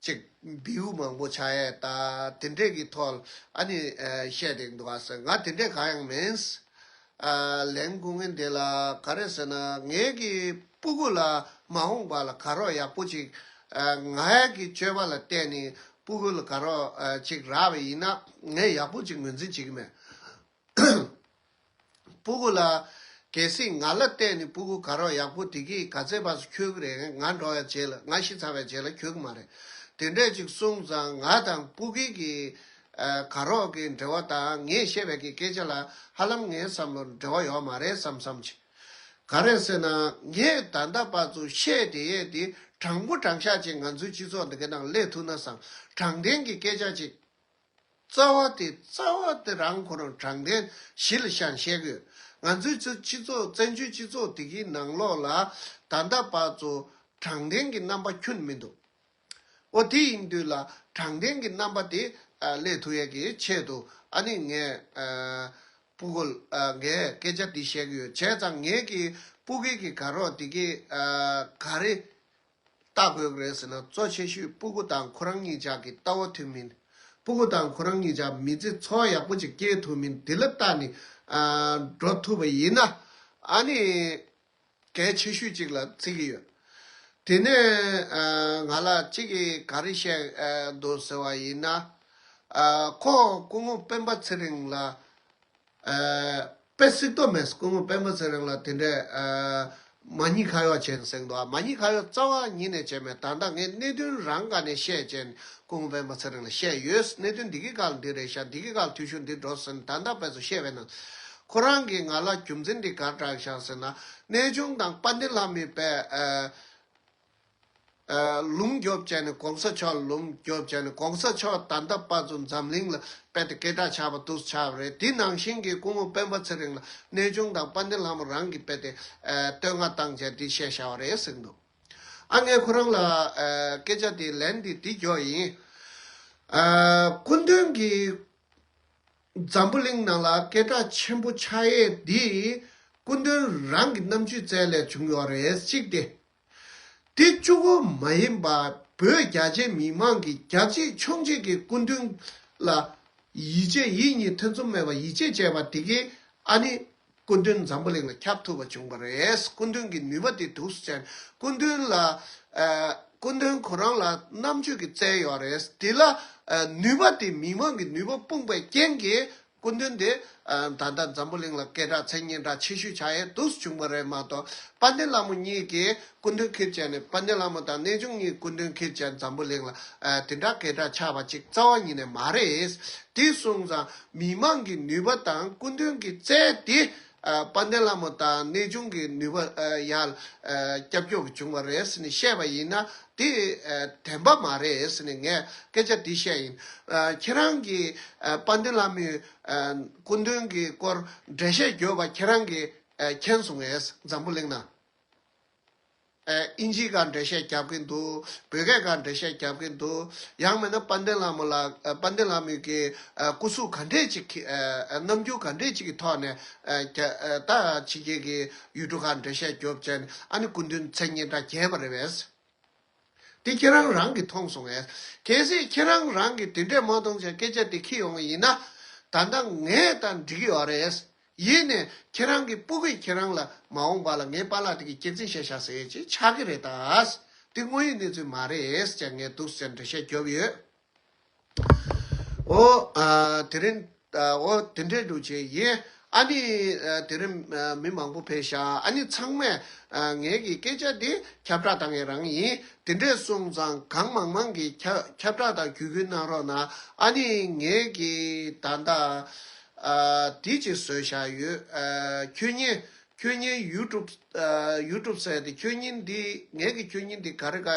ཅིག་བེའུ་མང་པོ་ཆགས་ཡས་ད་དེ་འདྲས་ཀྱི་ཐོག་ཨ་ནི་ཨ། བཤད་བསྡད་འདུག་ཨ་ཟེར། ང་དེ་འདྲས་གང་ཡང་མིན། ཨ། ལན་སྐུ་ངོ་འདི་ལ་ག་རེ་ཟེར་ན། ངེད་ཀྱི་སྤུ་གུ་ལ་མ་འོངས་པ་ལ་དགའ་རོགས་ཡག་པོ་ཅིག་ཨ། ང་ཡ་གི་སྤྱོད་པ་ལ་བལྟས་ནས་སྤུ་གུ་ལ་དགའ་རོགས་ཨ། ཅིག་རག་པ་ཡིན་ན་ངས་ཡག་པོ་ཅིག་ངོས་འཛིན་བྱེད་ཀྱི་མེད། སྤུ་གུ་ལ་གལ་སྲིད་ང་ལ་བལྟས་ནས་སྤུ་གུ་དགའ་རོགས་ཡག་པོ་དེ་གིས་ག་ཚད་བར་དུ་འཁྱོལ་གྱི་རེད། ང་འགྲོ་བའི་རྗེས་ལ། ང་ཤི་ཚར་བའི་རྗེས་ལ་འཁྱོལ་གྱི་མ་རེད། དེ་འདྲས་ཅིག་གསུངས་ཙང་ང་དང་སྤུ་གུ་གི་ཨ། དགའ་རོགས་ཀྱི་འབྲེལ་བ་དང་ངས་བཤད་པའི་གི་སྐད་ཆ་ལ་ཧ་ལམ་ངའི་བསམ་བློར་འབྲེལ་བ་ཡོད་མ་རེད་བསམ་བསམ་ཅིག་ག་རེ་ཟེར་ན། ངས་ད་ལྟ་བར་དུ་བཤད་བསྡད་ཡས་དེ་དྲང་པོ་དྲང་བཞག་ཅིག་ང་ཚོའི་སྤྱི་ཚོགས་འདི་གའི་ནང་སླེབས་ཐུབ་ན་བསམ། དྲང་བདེན་གྱི་སྐད་ཆ་ཅིག་རྩ་བ་དེ་རྩ་བ་དེ་རང་ཁོ་རང་དྲང་བདེན་གཞི་ལ་བཞག་བཤད་དགོས། ང་ཚོའི་ཚོ་སྤྱི་ཚོགས་བཙན་བྱོལ་སྤྱི་ཚོགས་དེ་གའི་ནང་ལོགས་ལ་ད་ལྟ་བར་དུ་དྲང་བདེན་གྱི་རྣམ་པ་ཁྱོན་མི་འདུག་འོ་དེ་ཡིན་དུས་ལ་དྲང་བདེན་གྱི་རྣམ་པ་དེ་ཨ། སླེབས་ཐུབ་ཡས་ཀྱི་ཆེད་དུ་ཨ་ནི་ངས་ཨ། སྤུ་གུ་ཨ། ངས་སྐད་ཆ་འདི་བཤད་ཀྱི་ཡོད། བྱས་ཙང་ངེད་ཀྱི་སྤུ་གུ་གི་དགའ་རོགས་དེ་གའི་ཨ། ག་རེ་ལྟ་དགོས་ཀྱི་རེད་ཟེར་ན། གཙོ་ཆེ་ཤོས་སྤུ་གུ་དང་ཁོ་རང་གཉིས་ཆ་གི་ལྟ་བ་མཐུན་མིན། སྤུ་གུ་དང་ཁོ་རང་གཉིས་ཆ་མི་ཚེ་འཚོ་བ་ཡག་པོ་ཅིག་སྐྱེལ་ཐུབ་མིན་དེ་ལ་བལྟས་ནས་ཨ། འགྲོ་ཐུབ་པ་ཡིན་ན་ཨ་ནི། གལ་ཆེ་ཤོས་ཅིག་ལ་བརྩི་གི་ཡོད། དེ་ནས་ཨ། ང་ལ་གཅིག་གིས་ག་རེ་བཤད་ཨ། འདུག་ཟེར་བ་ཡིན་ན། ཨ། ཁོ་སྐུ་ངོ་སྤེན་པ་ཚེ་རིང་ལ་ཨ། དཔེ་སྲིད་དོ་མེད། སྐུ་ངོ་སྤེན་པ་ཚེ་རིང་ལ་དེ་འདྲས་ཨ། མ་ཉེས་ཁ་གཡོག་བྱས་ཟེར་འདུག་མ་ཉེས་ཁ་གཡོག་རྩ་བ་ཉིད་ནས་བྱས་མེད། ད་ལྟ་ངས་གནད་དོན་རང་སྒང་ནས་བཤད་བྱས་ནས་སྐུ་ངོ་སྤེན་པ་ཚེ་རིང་ལ་བཤད་ཡོད། གནད་དོན་འདི་གི་སྒང་ལ་འདི་རེད་ཤག་འདི་གི་སྒང་ལ་འཐུས་ཤོར་འདི་འགྲོ་ཟེར་ནས་ད་ལྟ་དཔེ་ཚོ་བཤད་པའི་ནང་། ཁོ་རང་གིས་ང་ལ་རྒྱུ་མཚན་འདི་ག་རེ་བསྒྲགས་ཤག་ཟེར་ན། གནས་ཆུང་དང་དཔལ་ལྡན་ལྷ་མོས་དཔེ་ཨ། ཨ། ལུང་རྒྱོབ་བྱས་ནས་གོང་ས་མཆོག་ལ་ལུང་རྒྱོབ་བྱས་ནས། གོང་ས་མཆོག་ད་ལྟ་བར་དུ་འཛམ་གླིང་ལ་དཔེ་དེ་སྐད་གྲགས་ཆགས་པ་འདུག་ཆགས་པ་རེད། དེ་ནང་བཞིན་གྱི་སྐུ་ངོ་སྤེན་པ་ཚེ་རིང་ལ་གནས་ཆུང་དང་དཔལ་ལྡན་ལྷ་མོ་རང་གིས་དཔེ་དེ་ཨ། བསྟོད་བསྔགས་བཏང་བྱས་དེ་བཤད་བཞག་པ་རེད་ཟེར་གྱི་འདུག་ཨ། ངས་ཁོ་རང་ལ་ཨ། སྐད་ཆ་དེ་ལན་དེ་འདི་རྒྱོབ་ཡིན། ཨ། སྐུ་མདུན་གྱིས་འཛམ་བུ་གླིང་ནང་ལ་སྐད་གྲགས་ཆེན་པོ་ཆགས་ཡས་འདི་སྐུ་མདུན་རང་གི་རྣམ་དཔྱོད་རྩལ་ལས་བྱུང་ཡོད་རེད། གཅིག་སྟེ། དེ་གཅིག་པོ་མ་ཡིན་པར་བོད་རྒྱ་ཆེའི་མི་མང་གིས་རྒྱབ་གཅིག་མཆོང་གཅིག་གིས་སྐུ་མདུན་ལ་ཡིད་ཆེས། ཡིད་གཉིས་ཐེ་ཚོམ་མེད་པར་ཡིད་ཆེས་བྱས་པ་དེ་གིས་ཨ་ནི་སྐུ་མདུན་འཛམ་བུ་གླིང་ལ་ཁྱབ་ཐུབ་པ་བྱུང་བ་རེད། སྐུ་མདུན་གྱི་ནུས་པ་དེ་འདུག་སེ་བྱས་ནས་སྐུ་མདུན་ལ་ཨ། སྐུ་མདུན་ཁོ་རང་ལ་རྣམ་དཔྱོད་ཀྱི་རྩལ་ཡོད་རེད། དེ་ལ་ཨ། ནུས་པ་དེ་མི་མང་གི་ནུས་པ་སྤུངས་པའི་རྐྱེན་གྱིས་སྐུ་མདུན་དེ་ཨ། ད་ལྟ་འཛམ་བུ་གླིང་ལ་སྐད་གྲགས་མཚན་སྙན་གྲགས་ཆེ་ཤོས་ཆགས་ཡས་འདུག་སེ་བྱུང་བ་རེད་མ་གཏོགས། དཔལ་ལྡན་ལྷ་མོ་གཉིས་ཀྱིས་སྐུ་མདུན་ཁྱེར་བྱས་ནས། དཔལ་ལྡན་ལྷ་མོ་དང་གནས་ཆུང་གཉིས་སྐུ་མདུན་ཁྱེར་བྱས་འཛམ་བུ་གླིང་ལ་ཨ། དེ་འདྲ་སྐད་གྲགས་ཆགས་པ་ཅིག་རྩ་བ་ཉིད་ནས་མ་རེད། དེ་སོང་ཙང་མི་མང་གི་ནུས་པ་དང་སྐུ་མདུན་གྱི་རྩལ་དེ་ཨ། དཔལ་ལྡན་ལྷ་མོ་དང་གནས་ཆུང་གི་ནུས་པ་ཨ། ཡར་ཨ། རྒྱབ་སྐྱོར་བྱུང་བ་རེད་ཟེར་ནས་བཤད་པ་ཡིན་ན་དེ་ཨ། བདེན་པ་མ་རེད་ཟེར་ནས་ངས་སྐད་ཆ་འདི་བཤད་ཡིན། ཨ། ཁྱེད་རང་གིས་ཨ། དཔལ་ལྡན་ལྷ་མོའི་ཨ། སྐུ་མདུན་གྱི་སྐོར་འགྲེལ་བཤད་བརྒྱབ་པ་ཁྱེད་རང་གིས་ཨ། མཁྱེན་སོང་ངས། འཛམ་བུ་གླིང་ན་ཨ། ཨིན་ཇིའི་སྒང་འགྲེལ་བཤད་རྒྱབ་ཀྱིན་འདུག་བོད་སྐད་སྒང་འགྲེལ་བཤད་རྒྱབ་ཀྱིན་འདུག་ཡང་མིན་ན་དཔལ་ལྡན་ལྷ་མོ་ལ་ཨ། དཔལ་ལྡན་ལྷ་མོའི་གི་ཨ། སྐུ་གཟུགས་ག་འདྲས་ཅིག་གི་ཨ། རྣམ་འགྱུར་ག་འདྲས་ཅིག་གི་ཐོག་ནས་ཨ། རྒྱ་ཨ། ད་ཕྱི་རྒྱལ་གྱི་ཡུལ་གྲུ་ཁག་འགྲེལ་བཤད་རྒྱོབ་བྱས་ནས་ཨ་ནི་སྐུ་མདུན་མཚན་སྙན་གྲགས་རྒྱས་པ་རེད་པས། དེ་ཁྱེད་རང་རང་གིས་མཐོང་སོང་ངས། གལ་སྲིད་ཁྱེད་རང་རང་གིས་དེ་འདྲས་མ་མཐོང་བྱས་སྐད་ཆ་དེ་འཁྱེར་ཡོང་བ་ཡིན་ན། ད་ལྟ་ངས་ད་འགྲིག་གི་ཡོད་རེད། ཡིན་ནས་ཁྱེད་རང་གི་སྤུ་གུས་ཁྱེད་རང་ལ་མ་འོངས་པ་ལ་ངའི་པཱ་ལགས་དེ་གི་སྐྱག་རྫུན་བཤད་ཤག་ཟེར་ཡས་ཅིག་ཆགས་ཀྱི་རེད་ད། དེ་དངོས་ཡོད་གནས་ཚུལ་མ་རེད་ཟེར་ངས་འདུག་ཟེར་འགྲེལ་བཤད་རྒྱོབ་ཡོད། ཨོ། ཨ། དེ་རིང་། ཨ། ཨོ། དེ་འདྲའི་འདུག་བྱས་ཡིན། ཨ་ནི། ཨ། དེ་རིང་། ཨ། མི་མང་པོ་ཕེབས་ཤག་ཨ་ནི་ཚང་མས། ཨ། ངེད་ཀྱི་སྐད་ཆ་འདི་ཁྱབ་བསྒྲགས་བཏང་ཡས་རང་ཡིན། དེ་འདྲས་སོང་ཙང་གང་མང་མང་གིས་ཁྱབ་ཁྱབ་བསྒྲགས་དང་བརྒྱུད་སྐུལ་གནང་རོགས་གནང་། ཨ་ནི་ངེད་ཀྱིས་ད་ལྟ། ཨ། འདི་ཅིག་བཟོས་བཞག་ཡོད། ཨ། ཁྱོད་ཉིད། ཁྱོད་ཉིད་ཡུ་ཊུབ། ཨ། ཡུ་ཊུབ་ཟེར་ཏེ་ཁྱོད་ཉིད་འདི། ངེད་ཀྱི་ཁྱོད་ཉིད་འདི་ག་རེ་ག་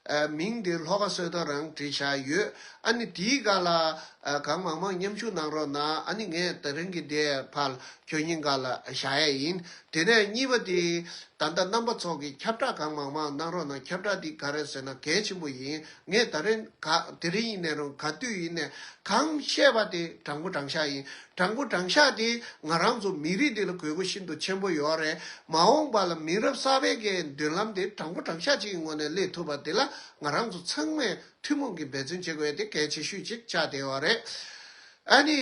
ཨ་མིང་དེ་ལྷོ་ཁ་བསོད་དར་རང་བྲིས་བཞག་ཡོད། ཨ་ནི་དེའི་སྒང་ལ་ཨ་གང་མང་མང་མཉམ་ཞུགས་གནང་རོགས་གནང་། ཨ་ནི་ངས་དེ་རིང་གི་འདི་ཕར་ཁྱོད་གཉིས་སྒང་ལ་བཞག་ཡས་ཡིན། དེ་ནས་གཉིས་པ་དེ་ད་ལྟ་རྣམ་པ་ཚོ་གི་ཁྱབ་བསྒྲགས་གང་མང་མང་གནང་རོགས་གནང་། ཁྱབ་བསྒྲགས་འདི་ག་རེ་ཟེར་ན་གལ་ཆེན་པོ་ཡིན། ངས་ད་རིང་ག་དེ་རིང་ཡིན་ནའི་རུང་ག་དུས་ཡིན་ནའི་གང་བཤད་པ་དེ་དྲང་པོ་དྲང་བཞག་ཡིན། དྲང་པོ་དྲང་བཞག་དེ་ང་རང་ཚོ་མི་རིགས་འདི་ལ་དགོས་མཁོ་ཤིན་ཏུ་ཆེན་པོ་ཡོད་རེད། མ་འོངས་པ་ལ་མི་རབས་གསར་པའི་གི་མདུན་ལམ་དེ་དྲང་པོ་དྲང་བཞག་ཅིག་གི་ངོས་ནས་སླེབས་ཐུབ་པ་དེ་ལ་ང་རང་ཚོ་ཚང་མས་ཐུན་མོང་གི་འབད་བརྩོན་བྱེད་དགོས་ཡ་དེ་གལ་ཆེ་ཤོས་ཅིག་ཆགས་བསྡད་ཡོད་རེད། ཨ་ནི་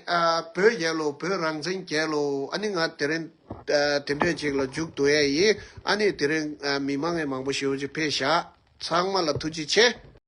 ཨ་བོད་རྒྱལ་ལོ། བོད་རང་བཙན་རྒྱལ་ལོ། ཨ་ནི་ང་དེ་རིང་ཨ་དེ་འདྲས་ཅིག་ལ་མཇུག་བསྡུ་ཡ་ཡིན། ཨ་ནི་དེ་རིང་ཨ་མི་མང་ངས་མང་པོ་ཞེ་པོ་ཅིག་ཕེབས་བཞག་ཚང་མ་ལ་ཐུགས་རྗེ་ཆེ།